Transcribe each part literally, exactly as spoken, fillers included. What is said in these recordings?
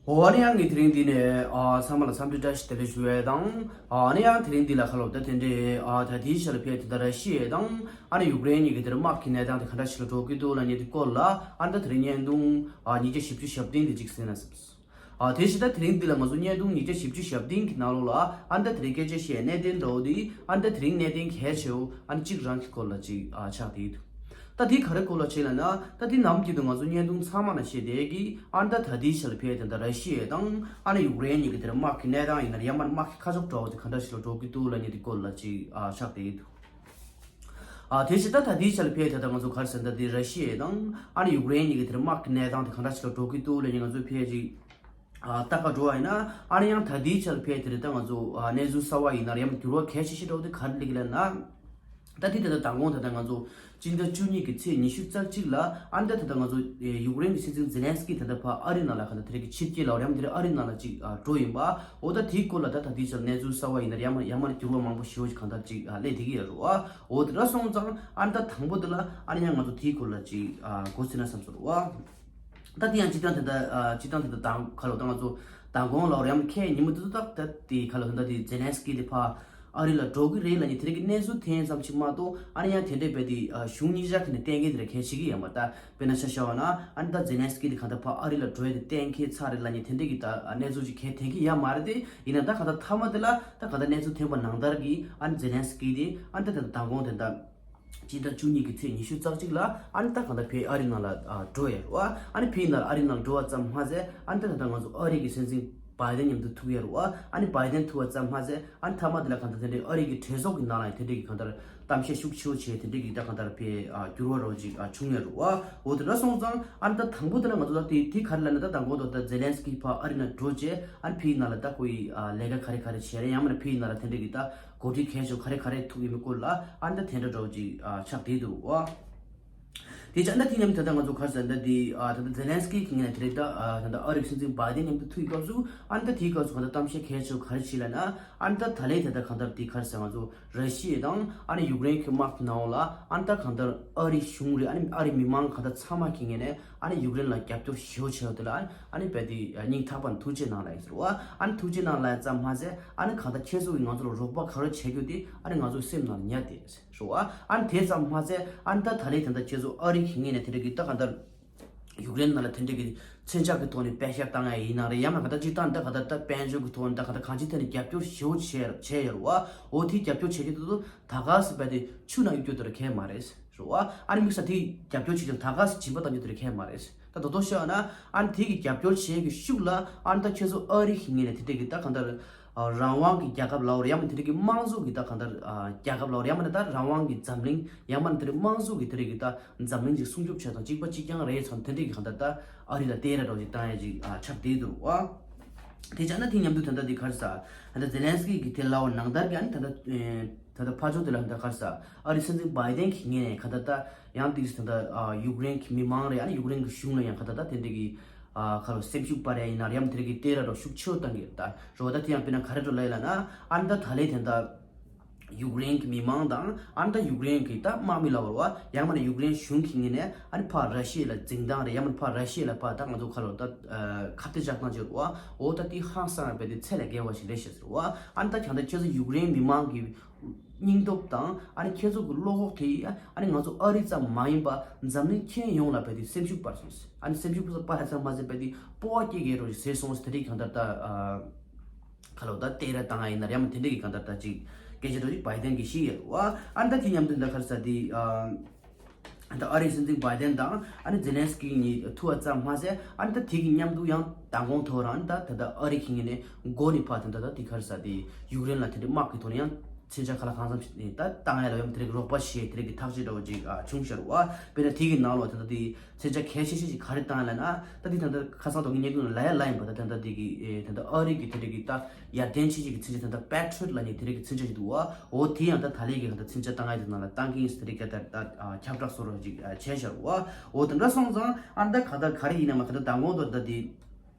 འོ་ཨ་ནི་ཡང་ངས་དེ་རིང་འདི་ནས་ཨ་ཚང་མ་ལ་འཚམས་འདྲི་བཀྲ་ཤིས་བདེ་ལེགས་ཞུ་ཡས་དང་། ཨ་ནི་ཡང་དེ་རིང་འདི་ལ་ཁ་ལོ་ད་དེ་འདྲའི་ཨ་ད་དེའི་ཆ་ལ་ཕེབས་དེ་ད་ར་ཤི་ཡས་དང་ཨ་ནི་ཡུཀ་རེན་གཉིས་ཀྱི་དེར་དམག་གི་གནས་སྟངས་དེ་ག་འདྲ་ཞིག་ལ་འགྲོ་གི་འདུག་ལབ་མཁན་དེ་སྐོར་ལ་ཨ་ནི་ད་དེ་རིང་བརྙན་ཐུང་ཨ་ཉིས་བརྒྱ་བཞི་བཅུ་ཞེ་བདུན་དེ་གཅིག་གཟིགས་ན་བསམས། ཨ་དེ་བཞིན་ད་དེ་རིང་འདི་ལ་ང་ཚོ་བརྙན་ཐུང་ཉིས་བརྒྱ་བཞི་བཅུ་ཞེ་བདུན་གྱི་ནང་ལོགས་ལ་ཨ་ནི་ད་དེ་རིང་སྐད་ཆ་བཤད་གནད་དོན་འདྲ་བོ་དེ་ཨ་ནི་ད་དེ་རིང་གནད་དོན་གལ་ཆེ་བོ་ཨ་ནི་གཅིག་རང་གི་སྐོར་ལ་གཅིག་ཨ་ཆགས་བསྡད་འདུག་ད་དེ་ག་རེ་སྐོར་ལ་བྱས་ལབ་ན། ད་དེ་ནམ་རྒྱུན་དུ་ང་ཚོ་བརྙན་ཐུང་ཚང་མ་ན་བཤད་བསྡད་ཀྱི་ཨ་ནི་ད་ད་དེའི་ཆ་ལ་ཕེབས་དེ་ད་ར་ཤི་ཡ་དང་ཨ་ནི་ཡུཀ་རེན་གཉིས་ཀྱི་དེར་དམག་གི་གནས་སྟངས་ཡིན་ན་ཡང་མ་དམག་གི་ཁ་ཕྱོགས་འདྲ་བོ་དེ་ག་འདྲ་ཞིག་ལ་འགྲོ་གི་འདུག་ལབ་མཁན་དེ་སྐོར་ལ་གཅིག་ཨ་ཆགས་བསྡད་འདུག་ཨ་དེ་བཞིན་ད་ད་དེའི་ཆ་ལ་ཕེབས་དེ་ད་ང་ཚོ་ག་རེ་ཟེར་ན་ད་དེ་ར་ཤི་ཡ་དང་ཨ་ནི་ཡུཀ་རེན་གཉིས་ཀྱི་དེར་དམག་གི་གནས་སྟངས་དེ་ག་འདྲ་ཞིག་ལ་འགྲོ་གི་འདུག་ལབ་མཁན་ང་ཚོ་ཕེབས་ཅིག་ཨ་ལྟ་ག་འགྲོ་བ་ཡིན་ན། ཨ་ནི་ཡང་ད་དེའི་ཆ་ལ་ཕེབས་དེ་རེད། ད་ང་ཚོ་ཨ་གནས་ཚུལ་གསར་བ་ཡིན་ན་ཡང་འགྱུར་བ་གལ་ཆེ་ཤོས་འདྲ་བོ་དེ་ག་རེ་སླེབས་ཀྱི་ལབ་ན། ད་དེ་ད་ལྟ་མདང་དགོང་ད་ལྟ་ང་ཚོ་སྤྱི་ཟླ་བཅུ་གཉིས་ཀྱི་ཚེས་ཉི་ཤུ་རྩ་གཅིག་ལ་ཨ་ནི་ད་ད་ལྟ་ང་ཚོ་ཡུཀ་རེན་གྱི་སྲིད་འཛིན་ཛེ་ལན་སི་ཀི་ད་ལྟ་ཕར་ཨ་རི་ནང་ལ་ག་ད་དེ་རིང་གི་ཕྱིར་སྐྱེལ་ལ་ཡང་དེ་རིང་ཨ་རི་ནང་ལ་ཅིག་འགྲོ་ཡིན་པ། འོ་ད་དེའི་སྐོར་ལ་ད་ད་དེའི་ཆར་གནས་ཚུལ་གསར་བ་ཡིན་ན་ཡང་མ་ཡང་མ་འགྱུར་བ་མང་པོ་ཞེ་པོ་ཅིག་གང་ལྟར་ཅིག་སླེབས་བསྡད་ཀྱི་ཡོད་རེད་བ། འོ་དེ་འདྲ་སོང་ཙང་ཨ་ནི་ད་དང་པོ་དེ་ལ་ཨ་ནི་ཡང་ང་ཚོ་དེའི་སྐོར་ལ་ཅིག་མགོ་ཚོས་ན་བསམ་སོང་རེད་བ། ད་དེ་ཡང་སྤྱི་བཏང་དེ་འདྲ་ཨ་སྤྱི་བཏང་དེ་འདྲ་དང་ཁ་ལོ་ད་ང་ཚོ་མདང་དགོང་ལ་རེམ་ཁའི་ཉིན་མོ་དེ་ཚོ་ད་ད་དེ་ཁ་ལོ་ད་དེ་ཛེ་ལན་སི་ཀི་དེ་ཕར་ཨ་རི་ལ་འགྲོ་གི་རེད་ལབ་ནས་དེ་རིང་གི་གནས་ཚུལ་ཐོན་ཙམ་ཞིག་མ་གཏོགས་ཨ་ནི་ཡང་དེ་འདྲས་བས་དེ་གཞུང་གཉིས་ཆ་གི་ནས་གཏན་འཁེལ་དེ་རེད་གལ་ཆེ་གི་ཡོད་མ་རེད། ད་དཔེར་ན་ཆ་བཞག་པ་ན་ཨ་ནི་ད་ཛེ་ལན་སི་ཀི་དེ་གང་ལྟར་ཕར་ཨ་རི་ལ་འགྲོ་ཡ་དེ་གཏན་འཁེལ་ཚར་རེད་ལབ་ནས་དེ་འདྲས་ཀྱི་ད་གནས་ཚུལ་ཅིག་གལ་ཐོན་གི་ཡོད་མ་རེད་དེ། ཡིན་ན་ད་གང་ལྟར་མཐའ་མ་དེ་ལ་ད་གང་ལྟར་གནས་ཚུལ་ཐོན་པ་ནང་ལྟར་གི་ཨ་ནི་ཛེ་ལན་སི་ཀི་དེ་ཨ་ནི་ད་ད་མདང་དགོང་དེ་ད། སྤྱི་ཟླ་བཅུ་གཉིས་ཀྱི་ཚེས་ཉི་ཤུ་རྩ་གཅིག་ལ་ཨ་ནི་ད་གང་ལྟར་ཕར་ཨ་རི་ནང་ལ་ཨ་འགྲོ་ཡ་རེད་བ། ཨ་ནི་ཕར་ནང་ཨ་རི་ནང་འགྲོ་བ་ཙམ་མ་ཟད་ཨ་ནི་ད་ད་ལྟ་ང་ཚོ་ཨ་རི་གི་སྲིད་འཛིན་བྷའི་ཌེན་མཉམ་དུ་ཐུག་ཡ་རེད་བ། ཨ་ནི་བྷའི་ཌེན་ཐུག་པ་ཙམ་མ་ཟད་ཨ་ནི་མཐའ་མ་དེ་ལ་གང་ལྟར་དེ་འདྲའི་ཨ་རི་གི་གྲོས་ཚོགས་ཀྱི་ནང་ལ་དེ་འདྲའི་གི་གང་ལྟར་གཏམ་བཤད་ཤུགས་ཆེ་བོ་བྱས་དེ་འདྲའི་གི་ད་གང་ལྟར་ཕར་ཨ་འགྱུར་བ་རོ་ཅིག་ཨ་བྱུང་ཡ་རེད་བ། འོ་དེ་འདྲ་སོང་ཙང་ཨ་ནི་ད་དང་པོ་དེ་ལ་ང་ཚོ་ད་དེ་དེ་ག་རེ་ལབ་ན་ད་དང་པོ་ད་ད་ཛེ་ལན་སི་ཀི་ཕར་ཨ་རི་ནང་འགྲོ་རྗེས་ཨ་ནི་ཕར་ནང་ལ་ད་ཁོ་ཡི་ཨ་ལས་ཀ་ག་རེ་ག་རེ་བྱས་རེད། ཡང་མིན་ན་ཕར་ནང་ལ་དེ་འདྲའི་གི་ད། འགོ་ཁྲིད་གལ་ཆེ་ག་རེ་ག་རེ་ཐུག་ཡོད་མེད་སྐོར་ལ་ཨ་ནི་ད་དེ་འདྲ་འདྲ་བོ་ཅིག་ཨ་ཆགས་བསྡད་འདུག་བ། དེ་ཅག་ད་དེ་མཉམ་དུ་ད་ལྟ་ང་ཚོ་ག་རེ་ཟེར་ད་དེ་ཨ་ད་ལྟ་ཛེ་ལན་སི་ཀི་གི་ངོས་ནས་དེ་རེད། ད་ཨ་ད་ལྟ་ཨ་རིའི་སྲིད་འཛིན་བྷའི་ཌེན་མཉམ་དུ་ཐུག་ཡོད་སྐབས་སུ་ཨ་ནི་ད་དེའི་སྐབས་སུ་ག་ད་གཏམ་བཤད་གལ་ཆེ་ག་རེ་བྱས་ལབ་ན། ཨ་ནི་ད་ད་ལན་དེ་ད་གང་ལྟར་དེ་ག་རེ་ཟེར་ང་ཚོ་ར་ཤི་ཡ་དང་ཨ་ནི་ཡུཀ་རེན་གྱི་དམག་གི་ནང་ལ་ཨ་ནི་ད་གང་ལྟར་ཨ་རིའི་གཞུང་རེད། ཨ་ནི་ཨ་རིའི་མི་མང་ག་ད་ཚང་མ་གི་ངོས་ནས་ཨ་ནི་ཡུཀ་རེན་ལ་རྒྱབ་སྐྱོར་ཞེ་པོ་བྱས་ཡོད་དེ་ལ་ཨ་ནི་ཨ་ནི་རྦད་དེ་སྙིང་ཐག་པ་ནས་ཐུགས་རྗེ་གནང་ལབ་ཡིན་ཟེར་བ། ཨ་ནི་ཐུགས་རྗེ་གནང་ལབ་ཙམ་མ་ཟད་ཨ་ནི་གང་ལྟར་ཁྱེད་ཚོ་གིས་ང་ཚོ་ལ་རོགས་པ་ག་རེ་བྱེད་རྒྱུ་དེ་ཨ་ནི་ང་ཚོའི་སེམས་ནང་ལ་ཉར་བསྡད་ཟེར་བ། ཨ་ནི་དེ་ཙམ་མ་ཟད་ཨ་ནི་ད་ད་ལན་དེ་འདྲ་ཁྱེད་ཚོ་ཨ་རི་གི་ངོས་ནས་དེ་འདྲ་གི་ད་གང་ལྟར་ཡུཀ་རེན་ནང་ལ་དེ་འདྲ་གི་མཚོན་ཆ་གི་ཐོག་ནས་པད་ཤག་བཏང་ཡ་ཡིན་ན་རེད། ཡང་ན་གང་ལྟར་སྤྱིར་བཏང་ད་གང་ལྟར་ད་དཔལ་འབྱོར་གི་ཐོག་ནས་ད་གང་ལྟར་གང་ཅིའི་ཐད་ནས་རྒྱབ་སྐྱོར་ཞེ་པོ་བྱས་བྱས་ཡོད་རེད་བ། འོ་དེ་རྒྱབ་སྐྱོར་བྱེད་རྒྱུ་དེ་ཚོ་ད་ག་སེ་རྦད་དེ་ཆུ་ནང་གཡུག་རྒྱུ་དེ་ར་གལ་མ་རེད། རེད་བ། ཨ་ནི་དམིགས་བསལ་དེ་རྒྱབ་སྐྱོར་བྱེད་ཀྱང་ད་ག་སེ་སྦྱིན་པ་གཏང་རྒྱུ་དེ་ར་གལ་མ་རེད། ད་ད་དོ་བཤད་ན་ཨ་ནི་དེ་གི་རྒྱབ་སྐྱོར་བྱེད་ཀྱི་ཤུགས་ལ་ཨ་ནི་ད་ཁྱེད་ཚོ་ཨ་རི་གི་ངོས་ནས་དེ་འདྲ་གི་ད་གང་ལྟར་ཨ་རང་དབང་གི་རྒྱལ་ཁབ་ལབ་རེད། ཡང་མིན་དེ་འདྲ་གི་དམངས་གཙོ་གི་ད་གང་ལྟར་ཨ་རྒྱལ་ཁབ་ལབ་རེད། ཡང་མིན་ད་རང་དབང་གི་འཛམ་གླིང་ཡང་མིན་དེ་འདྲ་དམངས་གཙོ་གི་དེ་འདྲ་གི་ད་འཛམ་གླིང་གི་སྲུང་སྐྱོབ་བྱེད་སྟངས་གཅིག་པ་གཅིག་རྐྱང་རེད་བསམ་དེ་འདྲ་གི་གང་ལྟར་ད་ཨ་རི་ལ་བསྟན་ར་འདྲ་བོ་ཞིག་བཏང་ཡ་ཅིག་ཨ་ཆགས་བསྡད་འདུག་བ། དེ་བྱས་ན་དེ་མཉམ་དུ་ད་ལྟ་དེ་ག་རེ་ཟེར་ད་ལྟ་ཛེ་ལན་སི་ཀི་གི་དེ་ལབ་པ་ནང་ལྟར་གི་ཨ་ནི་ད་ལྟ་ཨེ། ད་ལྟ་ཕར་ཕྱོགས་དེ་ལ་ད་ག་རེ་ཟེར། ཨ་རིའི་སྲིད་འཛིན་བྷའི་ཌེན་གྱི་ངོས་ནས་ག་ད་ད་ཡང་དེ་ད་ལྟ་ཨ་ཡུཀ་རེན་གྱི་མི་མང་རེད། ཨ་ནི་ཡུཀ་རེན་གྱི་གཞུང་ལ་ཡང་ག་ད་ད་དེ་འདྲ་གི་ཨ་ག་རེ་སེམས་ཤུགས་སྤར་ཡ་ཡིན་ན་རེད། ཡང་དེ་འདྲ་གི་བསྟན་ར་འདྲ་ཤུགས་ཆེ་བོ་བཏང་གི་ད་རེད་བ། ད་དེ་ཡང་དཔེར་ན་ག་རེ་འདྲ་ལབ་ཡ་ལབ་ན་ཨ་ནི་ད་ད་ལན་དེ་ད་ཡུཀ་རེན་གྱི་མི་མང་དང་ཨ་ནི་ད་ཡུཀ་རེན་གྱི་ད་དམག་མི་ལབ་པ་རེད་བ། ཡང་མིན་ན་ཡུཀ་རེན་གཞུང་གི་ངོས་ནས་ཨ་ནི་ཕར་ར་ཤི་ཡ་ལ་འཛིན་སྟངས་རེད། ཡང་མིན་ཕར་ར་ཤི་ཡ་ལ་ཕར་ད་ང་ཚོ་ག་རེ་ད་ཨ་ཁ་གཏད་བཅག་སྟངས་ཅིག་རེད་བ། འོ་ད་དེ་ཧང་སང་ར་རྦད་དེ་ཚད་ལས་བརྒལ་བ་ཞིག་རེད་ཤག་ཟེར་བ། ཨ་ནི་ད་གང་ལྟར་ཁྱེད་ཚོ་ཡུཀ་རེན་མི་མང་གི་སྙིང་སྟོབས་དང་ཨ་ནི་ཁྱེད་ཚོ་གི་བློ་ཁོག་དེ་ཨ་ནི་ང་ཚོ་ཨ་རི་ཙམ་མ་ཡིན་པ་འཛམ་གླིང་ཁྱོན་ཡོངས་ལ་རྦད་དེ་སེམས་ཤུགས་སྤར་སོང་ཟེར། ཨ་ནི་སེམས་ཤུགས་སྤར་ཙམ་མ་ཟད་རྦད་དེ་སྤོབས་པ་སྐྱེ་གི་རེད་ཟེར་སོང་ཟེར། དེ་རིགས་གང་ལྟར་ད་ཨ་ག་ལབ་ད་བསྟན་ར་བཏང་ཡ་ཡིན་ན་རེད། ཡང་མིན་དེ་འདྲ་གི་གང་ལྟར་ད་ཅིག་སྐད་ཆ་འདྲ་ཅིག་བྷའི་ཌེན་གྱིས་བཤད་ཡོད་རེད་བ། ཨ་ནི་ད་དེ་མཉམ་དུ་ད་ག་རེ་ཟེར་དེ་ཨ། ད་ཨ་རིའི་སྲིད་འཛིན་བྷའི་ཌེན་དང་ཨ་ནི་ཛེ་ལན་སི་ཀི་གཉིས་ཐུག་པ་ཙམ་མ་ཟད་ཨ་ནི་ད་དེ་གི་མཉམ་དུ་ཡང་མདང་དགོང་ཐོག་རང་ཨ་ནི་ད་ད་ལྟ་ཨ་རི་གི་ངོས་ནས་མགོ་ནས་ཕར་ད་ད་ད་དེ་ག་རེ་ཟེར་དེ་ཡུཀ་རེན་ལ་དེ་འདྲའི་དམག་གི་ཐོག་ནས་ཡང་མཚོན་ཆ་ག་ལ་གང་འཚམ་ཞིག་ད་བཏང་ཡ་ལ་ཡང་དེ་རིགས་རོགས་པ་བྱས་དེ་རིགས་ཀྱི་ཐག་གཅོད་འདྲ་བོ་ཅིག་ཨ་བྱུང་ཤར་བ། དཔེར་ན་དེ་གི་ནང་ལོགས་ད་ད་དེ་མཚོན་ཆ་གལ་ཆེ་ཤོས་ཅིག་ག་རེ་བཏང་ཡ་ལབ་ན། ད་དེ་ད་ད་ཁ་སང་ཐོག་གི་བརྙན་ཐུང་ལ་ལབ་ཡ་ལབ་ཡིན་པ། ད་ད་ད་དེ་གི་ཨེ་ད་ད་ཨ་རི་གི་དེ་རིགས་ཀྱི་ད་ཡར་ལྡན་ཆེ་ཤོས་ཀྱི་མཚོན་ཆ་ད་ད་པེ་ཊི་རི་ཡོཊ་ལབ་ནས་དེ་རིགས་ཀྱི་མཚོན་ཆ་ཞིག་འདུག་བ། འོ་དེ་ཡང་ད་ད་ལན་གྱི་ད་མཚོན་ཆ་བཏང་ཡ་དེ་ནང་ལ་བཏང་གི་ཡིན་ཟེར་དེ་རིགས་ཀྱི་ད་ད་ཁྱབ་བསྒྲགས་བཟོ་རོགས་ཅིག་བྱས་ཤར་བ། འོ་དེ་འདྲ་སོང་ཙང་ཨ་ད་ག་ད་ག་རེ་ཡིན་ན་མ་ག་ད་མདང་དགོང་དུ་ད་དེ་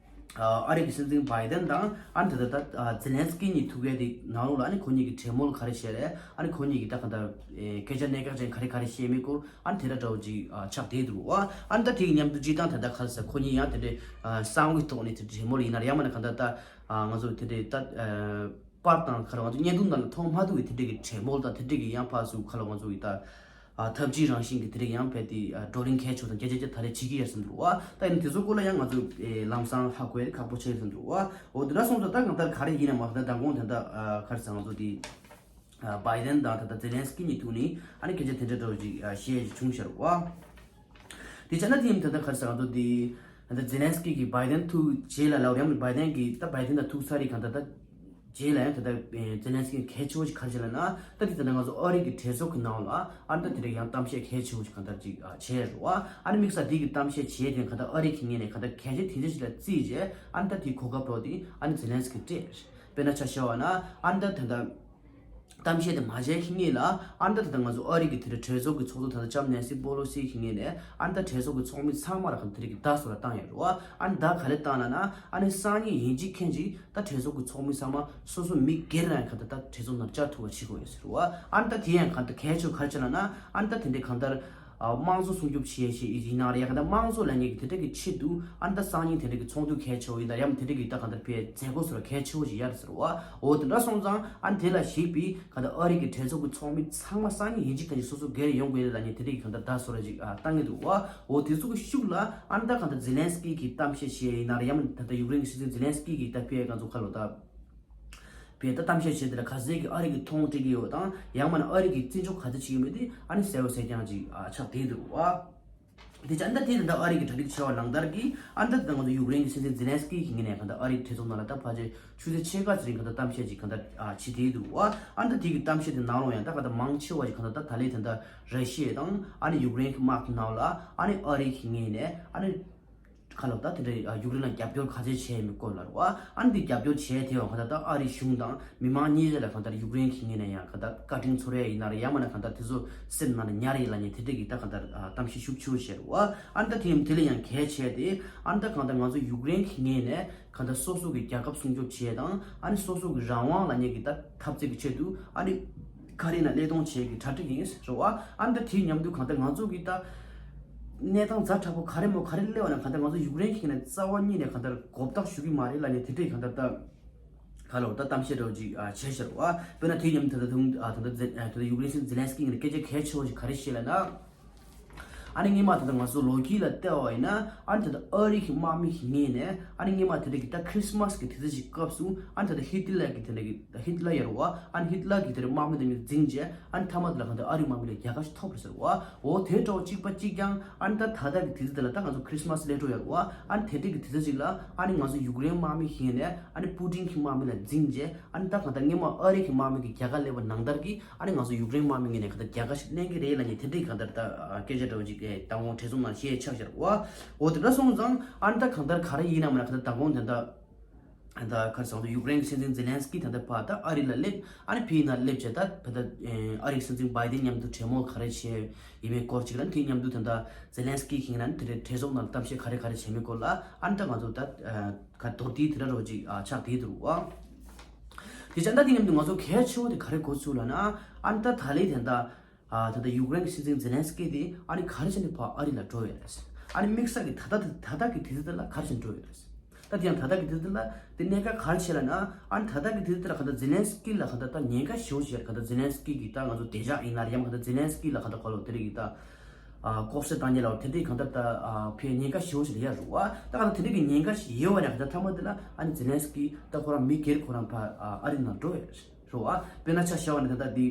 ཨ་རི་གི་སྲིད་འཛིན་བྷའི་ཏན་དང་ཨ་ནི་ད་ལྟ་ད་ཛེ་ལན་སི་ཀི་གཉིས་ཐུག་ཡས་དེ་ནང་ལོགས་ལ་ཨ་ནི་ཁོ་གཉིས་ཀྱི་གྲོས་མོལ་ག་རེ་བྱས་རེད། ཨ་ནི་ཁོ་གཉིས་ཀྱི་ད་ག་ད་སྐད་ཆ་གནད་འགག་ཅན་ག་རེ་ག་རེ་བཤད་མིན་སྐོར་ཨ་ནི་དེ་འདྲ་འདྲ་བོ་ཅིག་ཨ་ཆགས་བསྡད་འདུག་ཨ་ཨ་ནི་ད་དེ་གི་མཉམ་དུ་སྤྱིར་བཏང་ད་ལྟ་ག་རེ་ཟེར་ཁོ་གཉིས་ཡང་དེ་འདྲའི་ཨ་གསང་བའི་ཐོག་ནས་དེ་གྲོས་མོལ་ཡིན་ན་རེད། ཡང་མིན་ན་ག་ད་ད་ཨ་ང་ཚོ་དེ་འདྲའི་ད་ཨ་པར་དང་ག་རེ་ང་ཚོ་བརྙན་ཐུང་ནང་ལ་མཐོང་མ་ཐུབ་པའི་དེ་འདྲའི་གི་གྲོས་མོལ་དང་དེ་འདྲའི་གི་ཡང་ཕར་ཚུར་ག་ལ་ང་ཚོ་གི་ད། ཨ་ཐབས་ཇུས་རང་བཞིན་གྱི་དེ་རིགས་ཡང་རྦད་དེ་ཨ་བགྲོ་གླེང་གལ་ཆེ་བ་དང་རྒྱ་ཆེ་རྒྱ་ད་རེས་བྱེད་ཀྱི་ཡོད་བསམ་འདུག་བ། ད་ཡིན་དེ་ཚོ་སྐོར་ལ་ཡང་ང་ཚོས་ཨེ་ལམ་སང་ཧ་གོ་ཡ་ཁག་པོ་ཆེ་བསམ་འདུག་བ། འོ་དེ་འདྲ་སོང་ཙང་ད་གང་ལྟར་ག་རེ་ཡིན་ན་མ་ད་མདང་དགོང་དེ་འདྲ་ཨ་ག་རེ་ཟེར་ང་ཚོ་དེ་ཨ་བྷའི་ཏན་དང་ད་ད་ཛེ་ལན་སི་ཀི་གཉིས་ཐུག་ནས་ཨ་ནི་སྐད་ཆ་དེ་འདྲ་འདྲ་བོ་ཅིག་ཨ་བཤད་བྱུང་ཤར་བ། དེ་བྱས་ན་དེ་ཡིན་ད་ད་ག་རེ་ཟེར་ང་ཚོ་དེ་ད་ཛེ་ལན་སི་ཀི་གིས་བྷའི་ཏན་ཐུག་རྗེས་ལ་ལབ་རེད། ཡང་བྷའི་ཏན་གིས་ད་བྷའི་ཏན་དང་ཐུག་ཚར་རེད། གང་ད་ད། རྗེས་ལ་ཡང་ད་ལྟ་ཨེ་ཛེ་ལན་སི་ཀིས་གལ་ཆེ་བོ་ཞིག་ག་རེ་བྱས་ལབ་ན། ད་དེ་ད་ལྟ་ང་ཚོ་ཨ་རི་གི་གྲོས་ཚོགས་ཀྱི་ནང་ལ་ཨ་ནི་ད་དེ་འདྲ་ཡང་གཏམ་བཤད་གལ་ཆེ་བོ་ཞིག་གང་ལྟར་ཅིག་ཨ་བྱས་རེད་བ། ཨ་ནི་དམིགས་བསལ་དེ་གི་གཏམ་བཤད་བྱས་དེ་གང་ལྟར་ཨ་རི་གི་ངོས་ནས་གང་ལྟར་གལ་ཆེ་དེ་འདྲ་ཞིག་ལ་བརྩིས་རྗེས་ཨ་ནི་ད་དེའི་གོ་སྐབས་ཐོག་དེ་ཨ་ནི་ཛེ་ལན་སི་ཀིས་སྤྲད། དཔེར་ན་ཆ་བཞག་པ་ན་ཨ་ནི་ད་ད་ལྟ་གཏམ་བཤད་དེ་མ་བྱས་ཀྱི་སྔོན་ལ་ཨ་ནི་ད་ད་ལྟ་ང་ཚོ་ཨ་རི་གི་དེ་འདྲ་གྲོས་ཚོགས་ཀྱི་ཚོགས་གཙོ་ད་ལྟ་ལྕམ་ནན་སི་པོ་ལོ་སི་གི་ངོས་ནས་ཨ་ནི་ད་གྲོས་ཚོགས་ཀྱི་ཚོགས་མི་ཚང་མ་ལ་གང་ལྟར་དེ་རིགས་ཀྱི་བརྡ་སོགས་ལ་བཏང་ཡོད་རེད་བ། ཨ་ནི་བརྡ་ག་རེ་བཏང་ལབ་ན། ཨ་ནི་སང་ཉིན་ཡིན་གཅིག་མིན་གཅིག་ད་གྲོས་ཚོགས་ཀྱི་ཚོགས་མི་ཚང་མ་སོ་སོ་མི་སྒེར་རང་ག་ད་ད་གྲོས་ཚོགས་ནང་བཅར་ཐུབ་པ་བྱེད་དགོས་ཡོད་ཟེར་བ། ཨ་ནི་ད་དེ་ཡང་ག་ད་གལ་ཆེ་ག་རེ་བྱས་ལབ་ན། ཨ་ནི་ད་དེ་འདྲའི་གང་ལྟར་ཨ་དམངས་གཙོ་སྲུང་སྐྱོབ་བྱེད་ཡས་ཞིག་ཡིན་ན་རེད། ཡ་ག་ད་དམངས་གཙོ་ལབ་མཁན་གྱི་དེ་འདྲ་གི་ཆེད་དུ་ཨ་ནི་ད་སང་ཉིན་དེ་འདྲ་གི་ཚོགས་འདུ་གལ་ཆེ་བོ་ཡིན་ན་རེད། ཡང་དེ་འདྲ་གི་ད་གང་ལྟར་དཔེ་མཛད་སྒོ་སོགས་ལ་གལ་ཆེ་བོ་ཞིག་ཡོད་རེད་ཟེར་བ། འོ་དེ་འདྲ་སོང་ཙང་ཨ་ནི་དེ་ལ་གཞིགས་པའི་ག་ད་ཨ་རི་གི་གྲོས་ཚོགས་ཀྱི་ཚོགས་མི་ཚང་མ་སང་ཉིན་ཡིན་གཅིག་མིན་གཅིག་སོ་སོ་སྒེར་ཡོང་དགོས་རེད་ལབ་མཁན་དེ་འདྲ་གི་གང་ལྟར་བརྡ་སོགས་ར་ཅིག་ཨ་བཏང་གི་འདུག་བ། འོ་དེ་ཚོ་གི་ཤུགས་ལ་ཨ་ནི་ད་གང་ལྟར་ཛེ་ལན་སི་ཀི་གིས་གཏམ་བཤད་བྱས་ཡིན་ན་རེད། ཡང་མིན་ད་ལྟ་ཡུཀ་རེན་གྱི་སྲིད་འཛིན་ཛེ་ལན་སི་ཀི་གིས་ད་ཕེ་གང་ཚོ་ཁ་ལོ་ད་ཕེ་ད་གཏམ་བཤད་བྱས་དེ་ལ་ག་ཚད་ཀྱི་ཨ་རི་གི་མཐོང་སྤྲད་ཀྱི་ཡོད་དང་ཡང་མིན་ཨ་རི་གི་བརྩི་འཇོག་ག་ཚད་བྱེད་ཀྱི་མེད་དེ་ཨ་ནི་གསལ་བོ་གསལ་རྐྱང་ཅིག་ཨ་ཆགས་བསྡད་འདུག་བ། དེ་ཅང་ད་དེ་ད་ཨ་རི་གི་གྲ་སྒྲིག་བྱས་པ་ནང་ལྟར་གྱི་ཨ་ད་ད་ང་ཚོ་ཡུཀ་རེན་གྱི་སྲིད་འཛིན་ཛེ་ལན་སི་ཀི་གི་ངོས་ནས་གང་ལྟར་ཨ་རི་གྲོས་ཚོགས་ནང་ལ་ད་ཕལ་ཆེར་ཆུ་ཚོད་ཕྱེད་ཀ་ཙམ་རིང་གང་ལྟར་གཏམ་བཤད་ཅིག་གང་ལྟར་ཨ་བྱེད་བསྡད་འདུག་བ། ཨ་ད་དེ་གི་གཏམ་བཤད་དེ་ནང་ལོགས་ཡང་ད་གང་ལྟར་མང་ཆེ་བ་ཞིག་གང་ལྟར་ད་ད་ལན་དེ་ད་ར་ཤི་ཡ་དང་ཨ་ནི་ཡུཀ་རེན་གྱི་དམག་གི་ནང་ལ་ཨ་ནི་ཨ་རི་གི་ངོས་ནས་ཨ་ནི་ཁ་ལོ་ད་དེ་འདྲ་ཡུཀ་རེན་ལ་རྒྱབ་སྐྱོར་ག་ཚད་བྱས་མིན་སྐོར་ལ་རེད་བ། ཨ་ནི་དེ་རྒྱབ་སྐྱོར་བྱས་དེ་བ་གང་ལྟར་ད་ཨ་རི་གཞུང་དང་མི་མང་གཉིས་ཆ་ལ་གང་ལྟར་ཡུཀ་རེན་གྱི་ངོས་ནས་ཡང་གང་ལྟར་བཀའ་དྲིན་ཚོར་ཡ་ཡིན་ན་རེད། ཡང་མིན་ན་གང་ལྟར་དེ་ཚོ་སེམས་ནང་ལ་ཉར་ཡིན་ལབ་མཁན་དེ་འདྲ་གི་ད་གང་ལྟར་ཨ་གཏམ་བཤད་ཤུགས་ཆེ་བོ་བྱས་རེད་བ། ཨ་ནི་ད་དེ་ཡང་དེ་ལས་ཡང་གལ་ཆེ་དེ་ཨ་ནི་ད་གང་ལྟར་ང་ཚོ་ཡུཀ་རེན་གྱི་ངོས་ནས་གང་ལྟར་སོ་སོ་གི་རྒྱལ་ཁབ་སྲུང་སྐྱོབ་བྱས་དང་ཨ་ནི་སོ་སོ་གི་རང་དབང་ལབ་མཁན་གྱི་ད་འཐབ་རྩོད་ཀྱི་ཆེད་དུ་ཨ་ནི་ག་རེ་ན་ཀླད་སྟོང་བྱེད་ཀྱི་གྲ་སྒྲིག་ཡིན་རེད་བ། ཨ་ནི་ད་དེའི་མཉམ་དུ་གང་ལྟར་ང་ཚོ་གི་ད་གནས་སྟངས་ཛ་དྲག་པོ་ག་རེ་མོ་ག་རེ་སླེབས་པ་ན་གང་ལྟར་ང་ཚོ་ཡུཀ་རེན་གྱི་ནས་རྩ་བ་ཉིད་ནས་གང་ལྟར་མགོ་བཏགས་ཞུ་གི་མ་རེད་ལབ་ནས་དེ་འདྲའི་གང་ལྟར་ད་ག་ལོ་ད་གཏམ་བཤད་འདྲ་བོ་ཅིག་ཨ་བྱས་ཤར་བ། དཔེར་ན་དེའི་མཉམ་དུ་ད་ལྟ་ད་ལྟ་ད་ལྟ་ཡུཀ་རེན་སྲིད་འཛིན་ཛེ་ལན་སི་ཀི་ངོས་ནས་སྐད་ཆ་གལ་ཆེ་བ་ཞིག་ག་རེ་བཤད་ལབ་ན། ཨ་ནི་སྔོན་མ་ད་ལྟ་ང་ཚོ་ལོ་རྒྱུས་ལ་བལྟས་པ་ཡིན་ན་ཨ་ནི་ད་ལྟ་ཨ་རི་གི་དམག་མི་ཞིག་ངོས་ནས་ཨ་ནི་སྔོན་མ་དེ་འདྲ་གི་ད་ཁྲི་སི་མ་སི་གི་དུས་ཚོད་ཅིག་སྐབས་སུ་ཨ་ནི་ད་ལྟ་ཧི་ཏི་ལར་གི་དེ་འདྲ་གི་ཧི་ཏི་ལར་ཡོད་རེད་བ། ཨ་ནི་ཧི་ཏི་ལར་གི་དེ་འདྲ་དམག་མི་དེ་འདྲ་འཛིང་རྗེས་ཨ་ནི་མཐའ་མ་དེ་ལ་གང་ལྟར་ཨ་རི་དམག་མི་ལ་རྒྱལ་ཁ་ཞིག་ཐོབ་རེད་ཟེར་བ། འོ་དེ་འདྲ་བོ་གཅིག་པ་གཅིག་རྐྱང་ཨ་ནི་ད་ད་ལྟ་གི་དུས་ཚོད་དེ་ལ་ད་ང་ཚོ་ཁྲི་སི་མ་སི་སླེབས་འགྲོ་ཡོད་རེད་བ། ཨ་ནི་དེ་འདྲ་གི་དུས་ཚོད་ཅིག་ལ་ཨ་ནི་ང་ཚོ་ཡུཀ་རེན་དམག་མི་ཞིག་ངོས་ནས་ཨ་ནི་པུ་ཏིན་གྱི་དམག་མི་ལ་འཛིང་རྗེས་ཨ་ནི་ད་གང་ལྟར་སྔོན་མ་ཨ་རི་གི་དམག་མི་གི་རྒྱལ་ཁ་སླེབས་པ་ནང་ལྟར་གི་ཨ་ནི་ང་ཚོ་ཡུཀ་རེན་དམག་མི་ངོས་ནས་གང་ལྟར་རྒྱལ་ཁ་ཞིག་ལེན་གི་རེད་ལབ་མཁན་དེ་འདྲའི་གང་ལྟར་ད་སྐད་ཆ་འདྲ་བོ་ཅིག་ཨེ་མདང་དགོང་གྲོས་ཚོགས་ནང་བཤད་ཆགས་ཤར་བ། འོ་དེ་འདྲ་སོང་ཙང་ཨ་ནི་ད་གང་ལྟར་ག་རེ་ཡིན་ནམ་ན་གང་ལྟར་མདང་དགོང་དེ་འདྲ་ད་ག་རེ་ཟེར་དགོས་འདུག་ཡུཀ་རེན་གྱི་སྲིད་འཛིན་ཛེ་ལན་སི་ཀི་ད་ལྟ་ཕར་ད་ཨ་རི་ལ་སླེབས། ཨ་ནི་ཕ་གི་ནང་སླེབས་བྱས་ད་ད་ལྟ་ཨ་རི་གི་སྲིད་འཛིན་བྷའི་ཏིན་མཉམ་དུ་གྲོས་མོལ་ག་རེ་བྱས་ཡིན་མིན་སྐོར་ཅིག་ལ་དེའི་མཉམ་དུ་ད་ལྟ་ཛེ་ལན་སི་ཀི་གིས་ན་དེ་འདྲའི་གྲོས་ཚོགས་ནང་གཏམ་བཤད་ག་རེ་ག་རེ་བྱས་མིན་སྐོར་ལ་ཨ་ནི་ད་ང་ཚོ་ད་ག་མདོར་བསྡུས་དེ་འདྲ་རོ་ཅིག་ཆགས་བསྡད་འདུག་བ། དེ་བྱས་ད་དེ་མཉམ་དུ་ང་ཚོ་གལ་ཆེ་བོ་དེ་ག་རེ་གོ་ཚུལ་ལབ་ན། ཨ་ནི་ད་ད་ལན་དེ་འདྲ་ཨ་ད་ལྟ་ཡུཀ་རེན་གྱི་སྲིད་འཛིན་ཛེ་ལན་སི་ཀི་དེ་ཨ་ནི་ག་རེ་བྱས་ནས་ཕར་ཨ་རི་ལ་འགྲོ་ཡོད་རེད། ཨ་ནི་དམིགས་བསལ་གྱི་ད་ལྟ་དེ་ད་ལྟ་གི་དུས་ཚོད་དེ་ལ་ག་རེ་བྱས་ནས་འགྲོ་ཡོད་རེད། ད་དེ་ཡང་ད་ལྟ་གི་དུས་ཚོད་དེ་ལ་དེ་གནད་འགག་ག་རེ་བྱས་ལབ་ན། ཨ་ནི་ད་ལྟ་གི་དུས་ཚོད་དེ་ལ་གང་ལྟར་ཛེ་ལན་སི་ཀི་ལ་གང་ལྟར་ད་ཉེན་ཁ་ཞེ་པོ་ཞིག་རེད། གང་ལྟར་ཛེ་ལན་སི་ཀི་གི་ད་ང་ཚོ་བདེ་འཇགས་ཡིན་ན་རེད། ཡང་གང་ལྟར་ཛེ་ལན་སི་ཀི་ལ་གང་ལྟར་ག་ལོ་དེ་རིགས་ཀྱི་ད་ཨ་ལྐོག་བསད་བཏང་ཉེན་ལ་དེ་འདྲའི་གང་ལྟར་ད་ཨ་ཕའི་ཉེན་ཁ་ཞེ་པོ་ཞིག་རེད་ཡ་རུ་བ། ད་གང་ལྟར་དེ་འདྲའི་གི་ཉེན་ཁ་ཞིག་ཡོད་བ་ན་གང་ལྟར་མཐའ་མ་དེ་ལ་ཨ་ནི་ཛེ་ལན་སི་ཀི་ད་ཁོ་རང་མི་སྒེར་ཁོ་རང་ཕར་ཨ་ཨ་རི་ནང་འགྲོ་ཡ་རུ་བ། དཔེར་ན་ཆ་བཞག་པ་ན་ད་ལྟ་འདི་